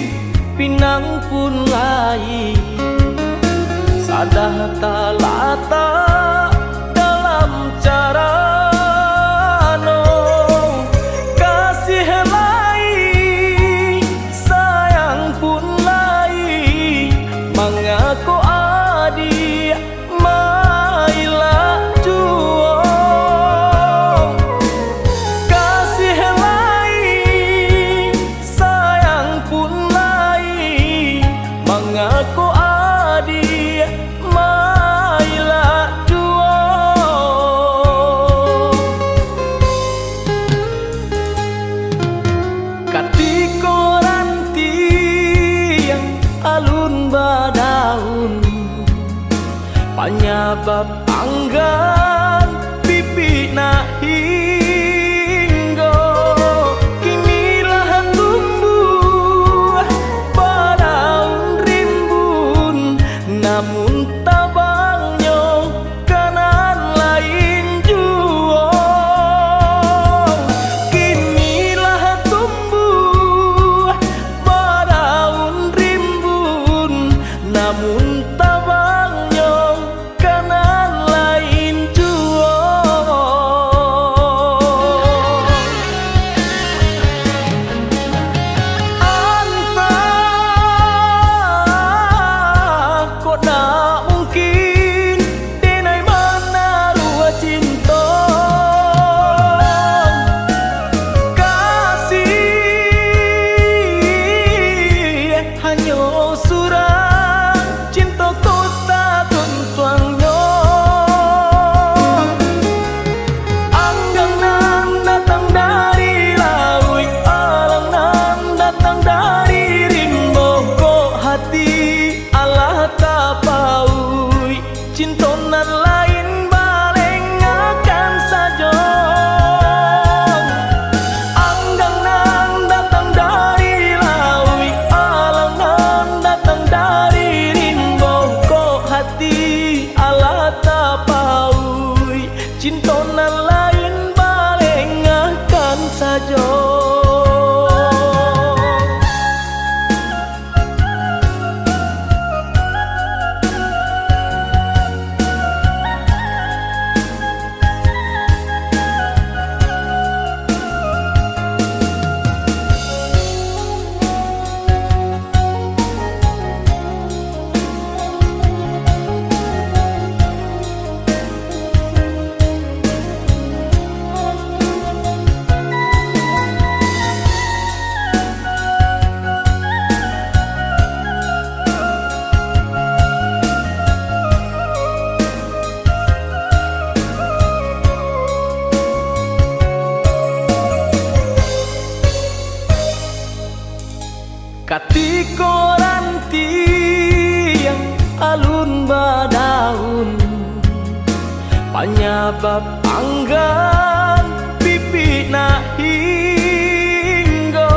pinang pun lai, sadah talatak dalam carano. Kasih lai, sayang pun lai, mangako adiak mailak juo. Kasih lai, sayang pun lai, mangako adiak mailak juo. Katiko rantiang alun badaun, panyabab anggan pipik nak hinggo. Kini lah tumbuah badaun rimbun, namun tabangnyo ka nan lain juo. Kini lah tumbuah badaun rimbun, namun tabangnyo ka nan lain juo. Antah kok ndak mungkin, denai manaruah cinto. Kasih hanyo surang, cinto kota tuntuangnyo. Anggang nan datang dari lauik, alang nan datang dari rimbo, kok hati alah tapauik. Cinto nan lain balengakan sajo. Anggang nan datang dari lauik, alang nan datang dari rimbo, kok hati alah tapauik. Cinto nan lain balengakan sajo. Katiko rantiang alun badaun, panyabab anggan pipik nak hinggo.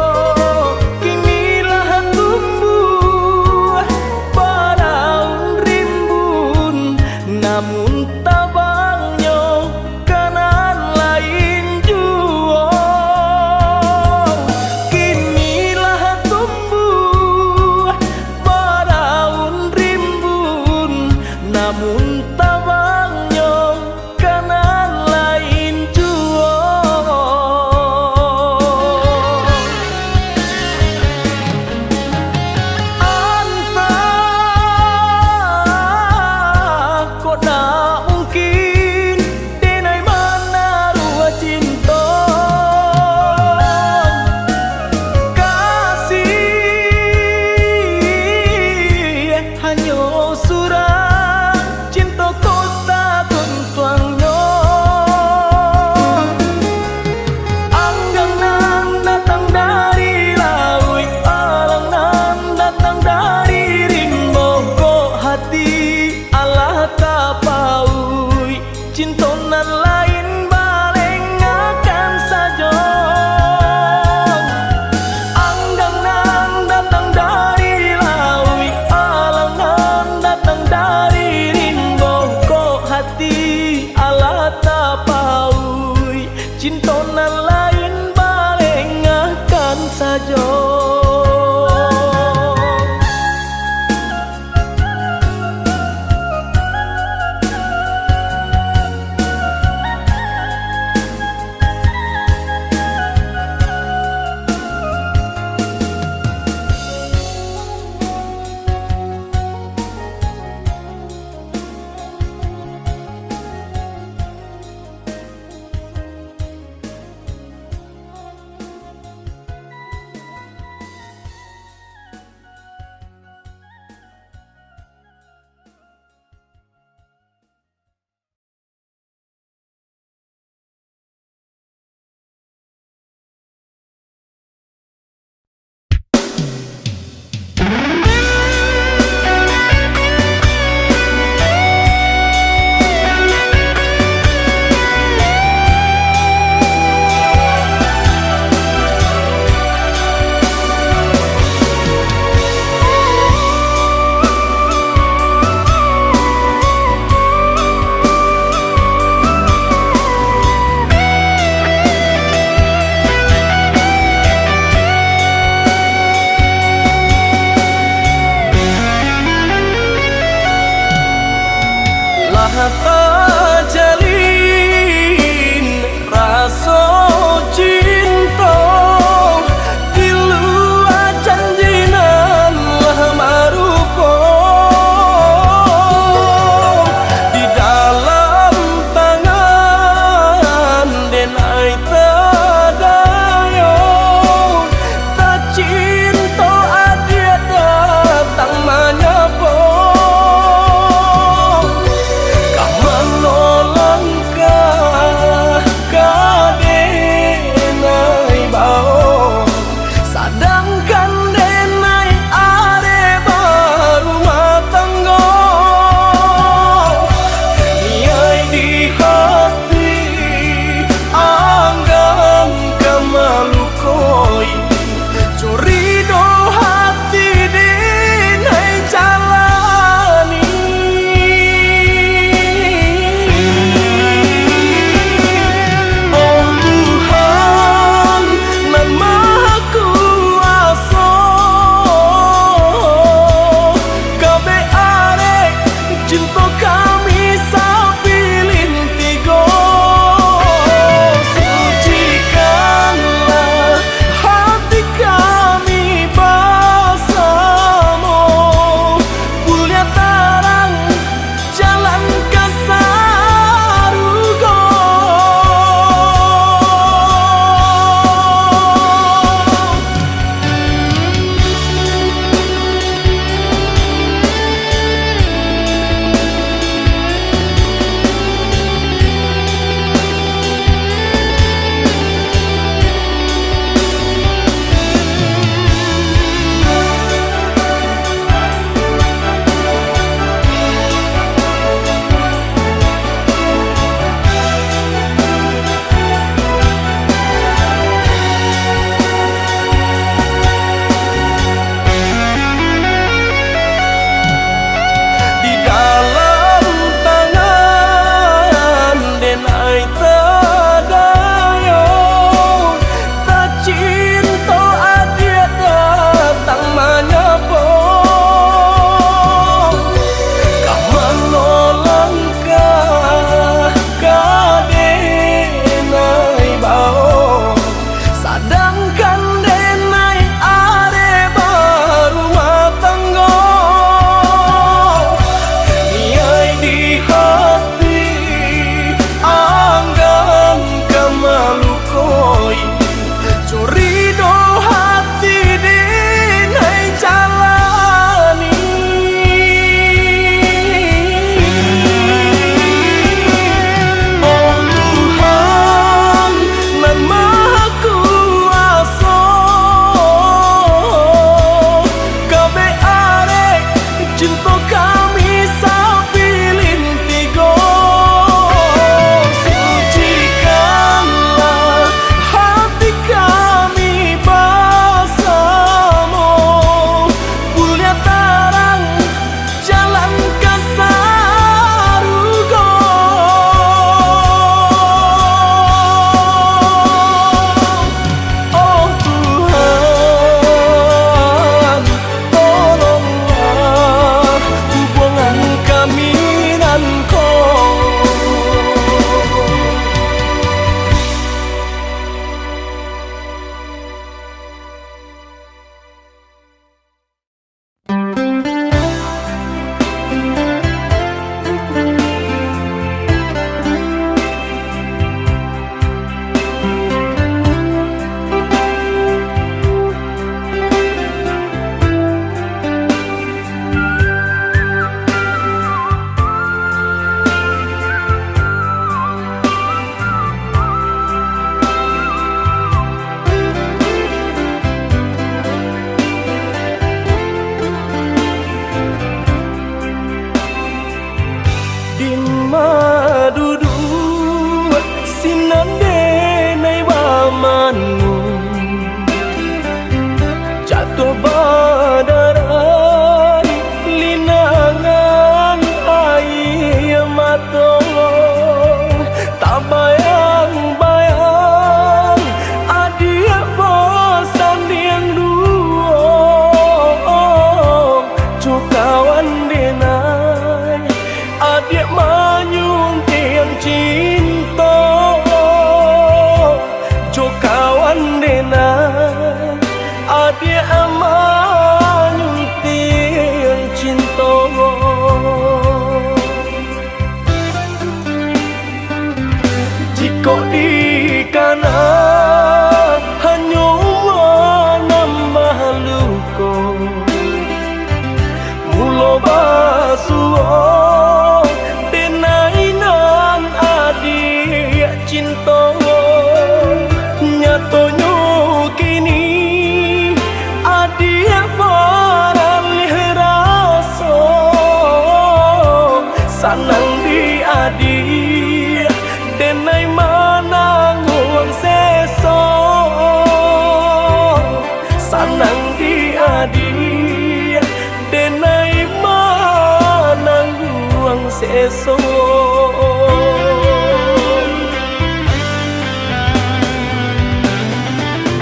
Sanang di adiak, denai manangguang seso.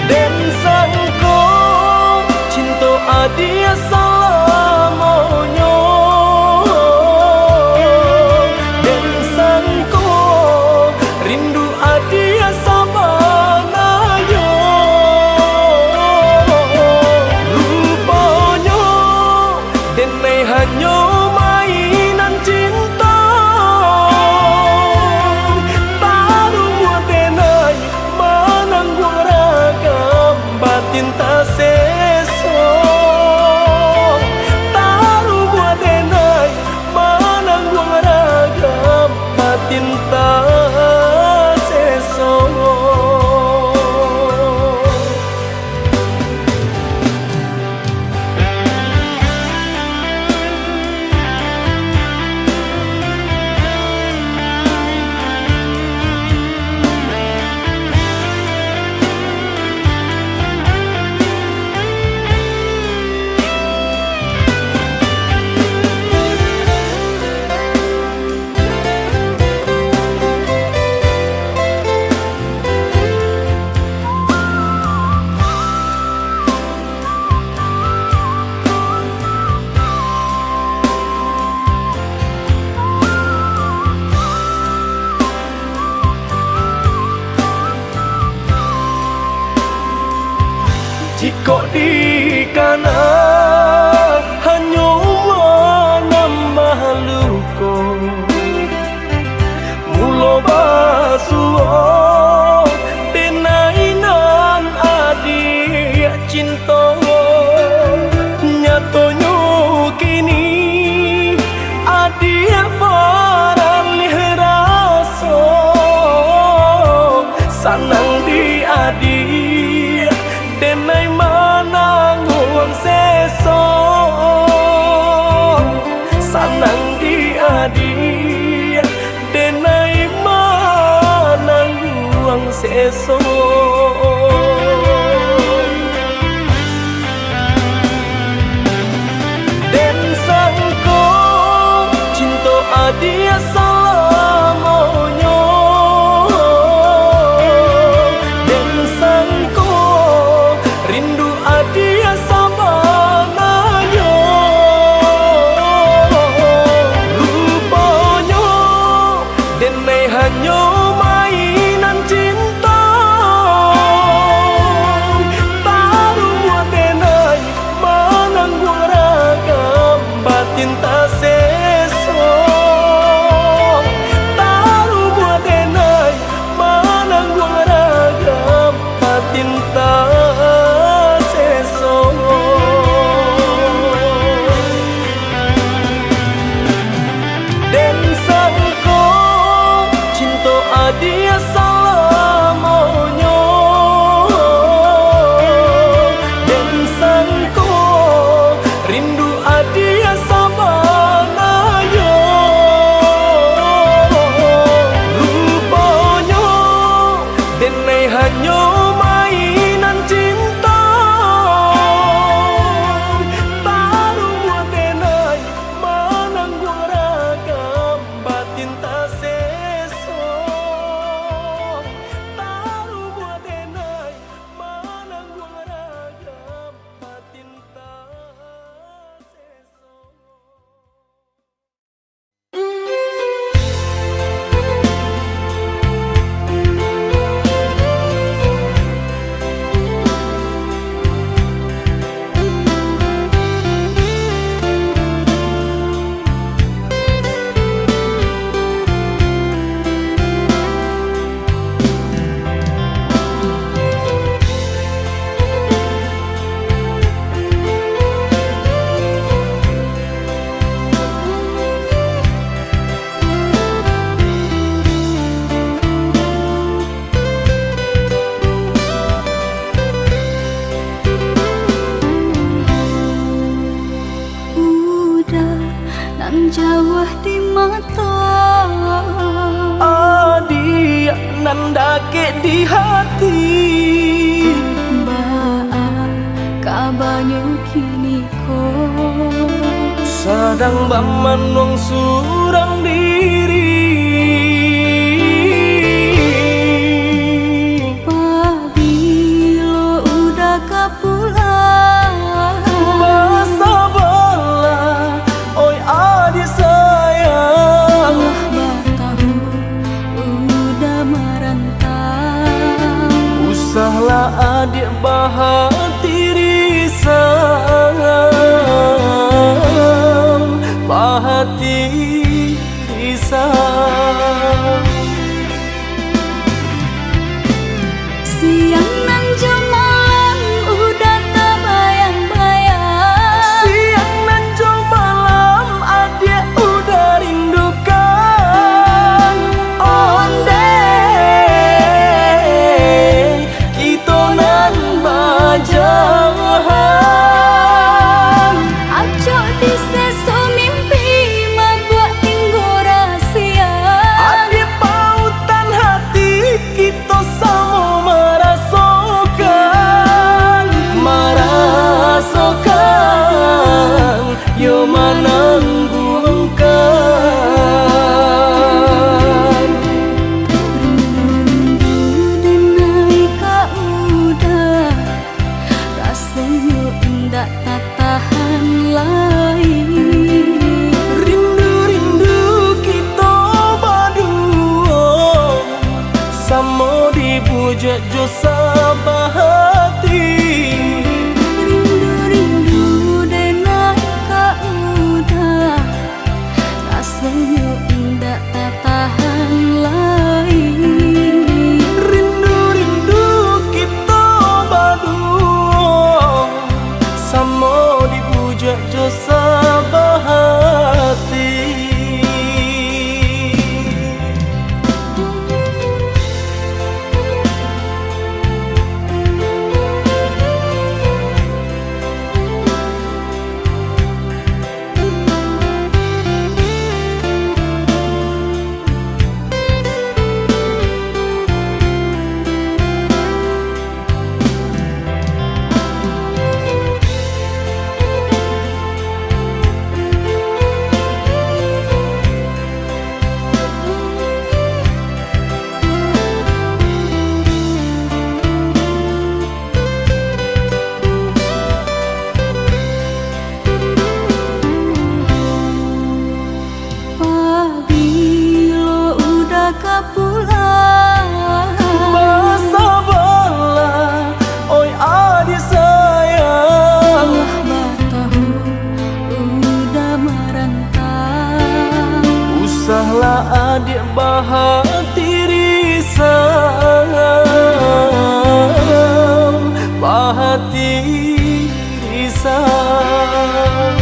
Den sangko cinto adiak salamonyo. Den sangko rindu adiak sabananyo. Ruponyo denai hanyo mainan cinto. Tarumuah denai manangguang ragam batin taseso. Tarumuah denai manangguang ragam batin taseso. Jikok dikana hanyo manambah luko, mulo basuo denai nan adiak cinto. Nyatonyo kini adiak baralih raso. Sanang di adiak denai manangguang seso. Sanang di adiak denai manangguang seso. Den sangko cinto adiak salamonyo. Den sangko rindu adiak sabananyo. Ruponyo denai hanyo mainan cinto. Tarumuah denai manangguang ragam batin taseso. Tarumuah denai manangguang ragam batin taseso. Den sangko cinto adiak salamonyo. Den sangko rindu adiak sabananyo. Ruponyo denai hanyo mainan cinto. Tarumuah denai manangguang ragam batin taseso. Tarumuah denai manangguang ragam batin taseso. Udah nan jauah di mato, adiak nan dakek di hati. Baa ka Abanyo kini ko sadang bamanuang surang diri. Pabilo Uda ka pulang, basabalah, oi adiak sayang. Lah batahun Uda marantau. Usahlah adiak bahati risau, bahati risau. Siang nan jo malam Uda tabayang-bayang. Siang nan jo malam adiak Uda rindukan. Ondeh kito nan bajauhan. Acok diseso mimpi, mabuak tinggo rasia. Adiak pautan hati, kito samo marasokan, marasokan, yo manangguangkan. Rindu-rindu denai ka Uda, rasonyo indak tatahan lai. Rindu-rindu kito baduo, samo dibujuak jo sabahati. Rindu-rindu denai ka Uda, rasonyo indak tatahan lai. Rindu-rindu kito baduo, samo dibujuak jo sabahati. Pabilo Uda ka pulang, basabalah, oi adiak sayang. Lah batahun Uda marantau. Usahlah adiak bahati risau, bahati risau.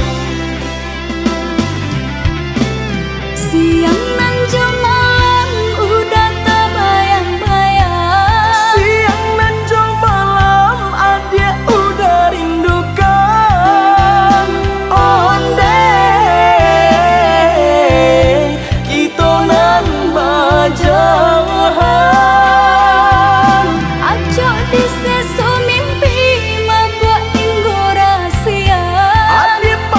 Siang nan jo malam Uda tabayang-bayang. Siang nan jo malam adiak Uda rindukan. Ondeh kito nan bajauhan. Acok diseso mimpi, mabuak tinggo rasia. Adiak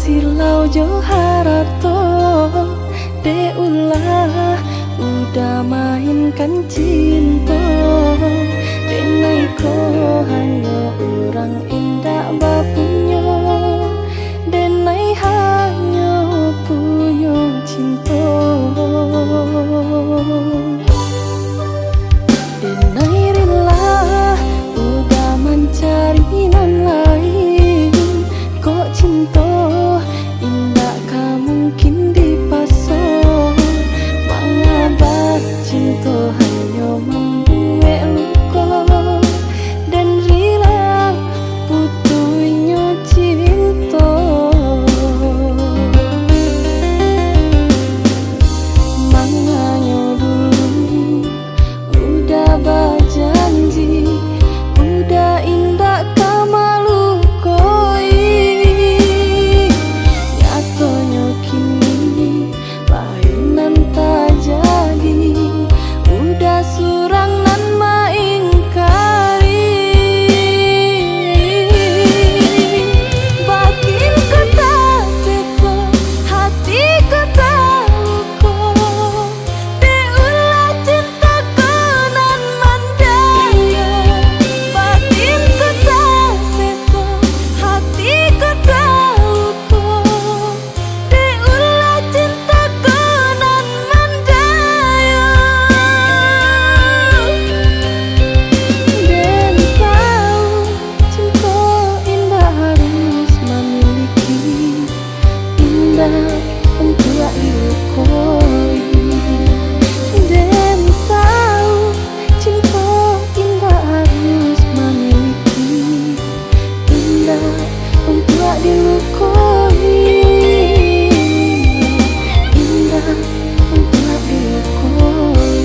Silau jo harato, dek ulah udah mainkan cinto. Denai ko hanyo urang indak bapunyo, denai hanyo punyo cinto. Denai rila udah mancari nan lain, kok cinto indak ka mungkin dipaso. Mangaba cinto hanyo mambuek luko, dan rila putuihnyo cinto. Manganyo dulu udah bajanji, udah indak ka malukoi. Nyatonyo kini, lain nan tajadi, udah surang nan maingkari. Batin ko taseso, hati ko taluko, dek ulah cinto ko nan mandayah. Batin ko taseso, hati ko taluko, dek ulah cinto ko nan mandayah. Den tau, cinto indak harus mamiliki, indak untuak dilukoi. Den tau, cinto indak harus mamiliki, indak untuak dilukoi, indak untuak dilukoi.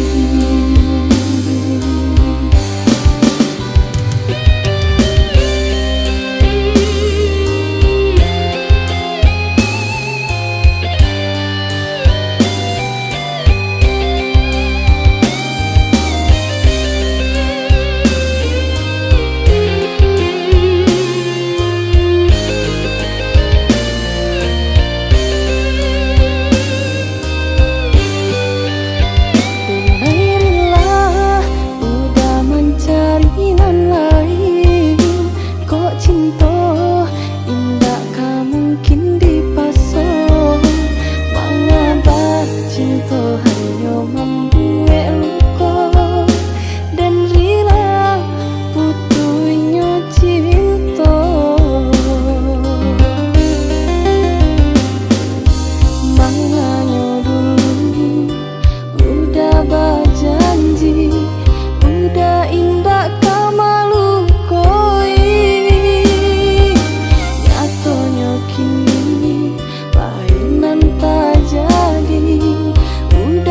Denai rila udah mancari nan lain, kok cinto indak ka mungkin dipaso. Mangaba cinto hanyo mambuek luko, dan rila putuihnyo cinto. Manganyo dulu udah bajanji, udah indak ka malukoi. Nyatonyo kini, lain nan tajadi, udah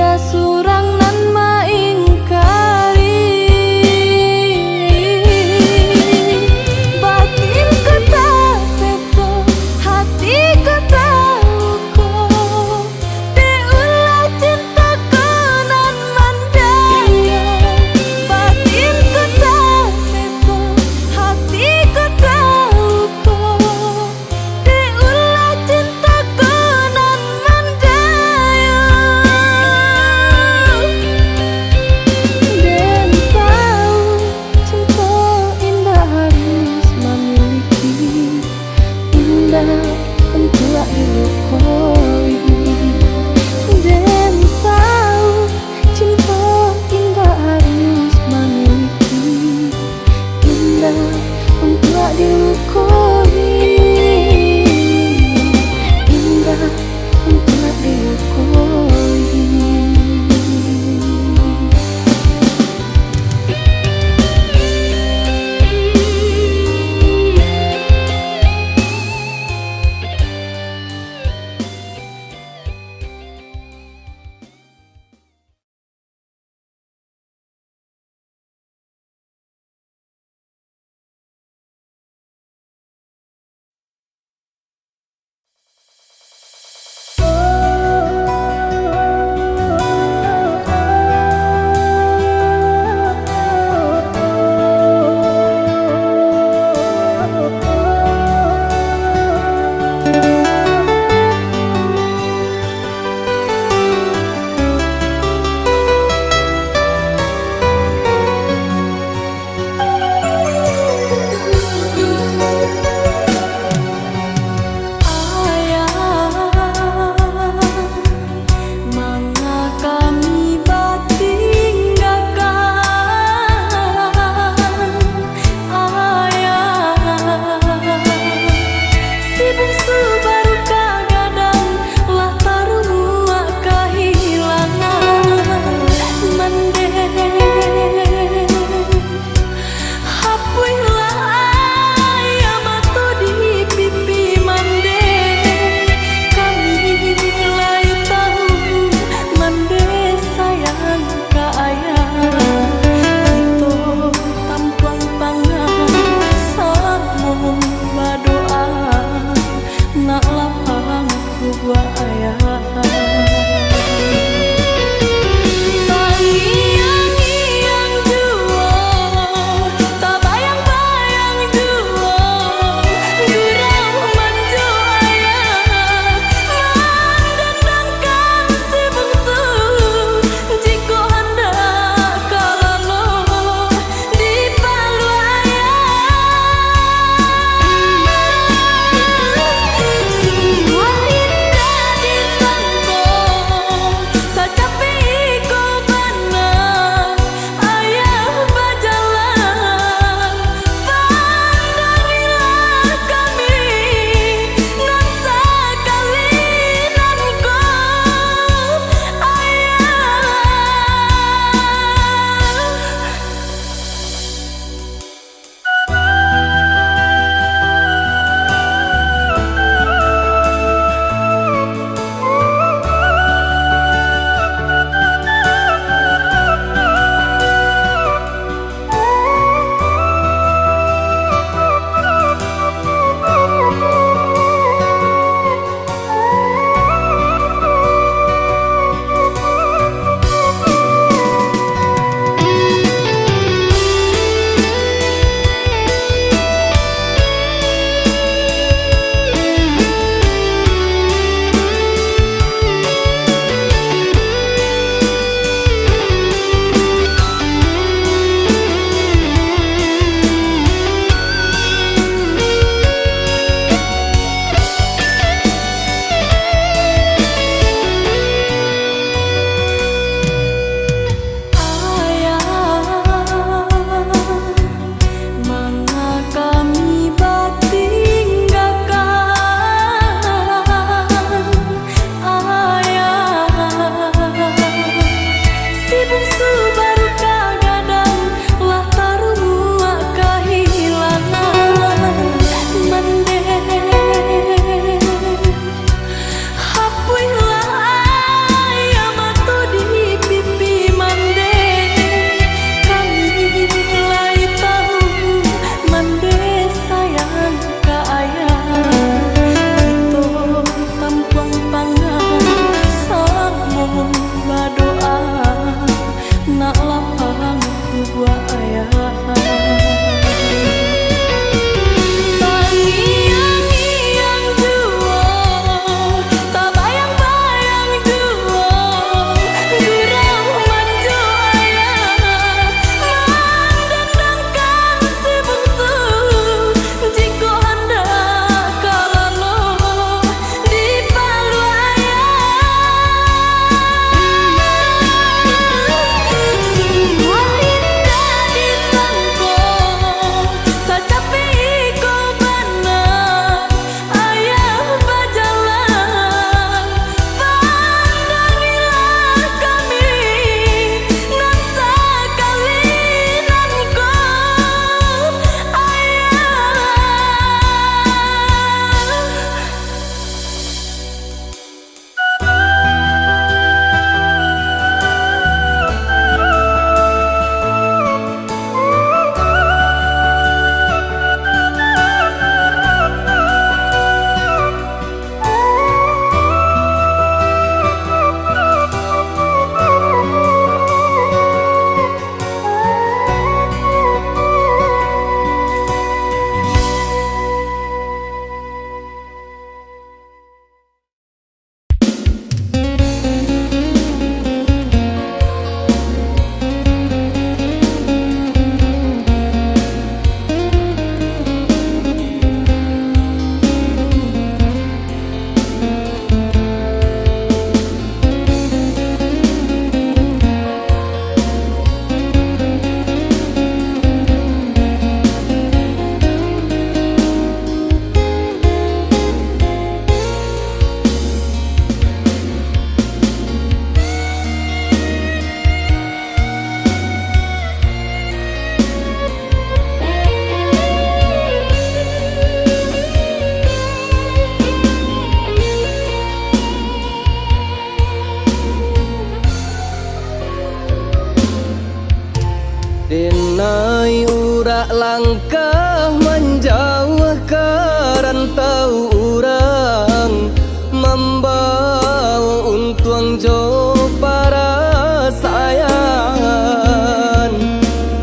Naik urak langkah manjauah ka rantau urang, mambawa untuang jo parasaian.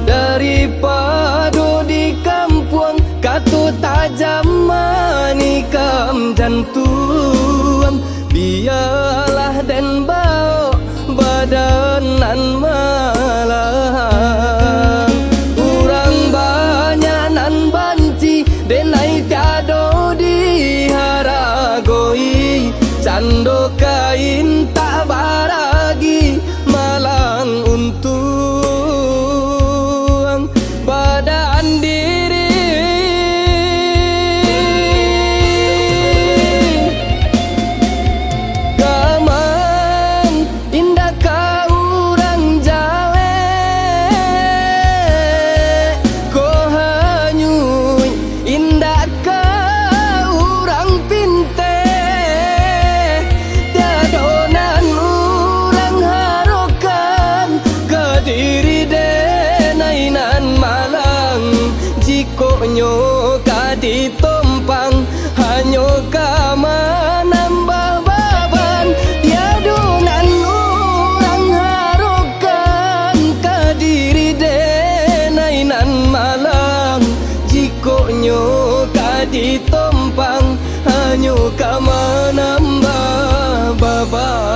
Daripado di kampuang kato tajam manikam jantuang, bialah den baok badan nan malang. Urang banyak nan banci, den ai tiado diharagoi. Cando kain tak baragi, malang untuang badan diri. Gamang indak ka urang jaleh, ko hanyuik indak ka urang pinteh. Tiado nan urang harokan ka diri den ai nan malang. Jikok nyo ka ditompang, hanyo ka manambah baban. Tiado nan urang harokan ka diri den ai nan malang. Jikok nyo ka ditompang, hanyo ka manambah baban.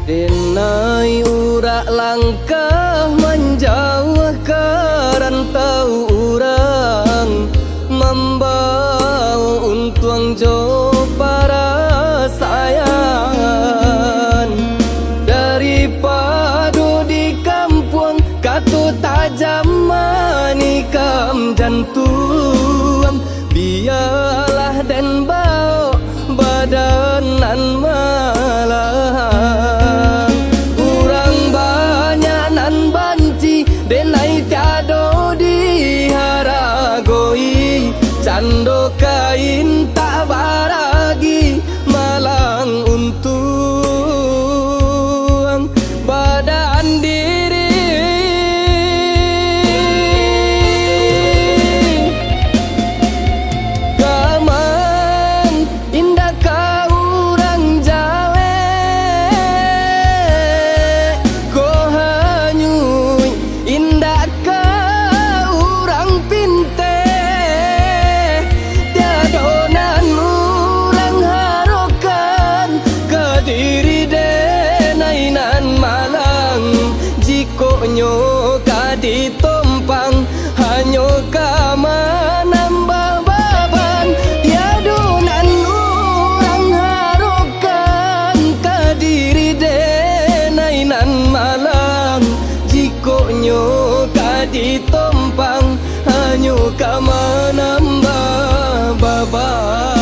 Den ai urak langkah manjauah ka rantau urang, mambawo untuang jo parasaian. Daripado di kampuang kato tajam manikam jantuang, bialah den baok badan nan malang. Urang banyak nan banci, den ai tiado diharagoi. Cando kain tak baragi, malang untuang badan diri. Gamang indak ka urang jaleh, ko hanyuik indak ka urang pinteh. Tiado nan urang harokan ka diri den ai nan malang. Jikok nyo ka ditompang, hanyo ka manambah baban. Tiado nan urang harokan ka diri den ai nan malang. Jikok nyo ka ditompang, hanyo ka manambah baban.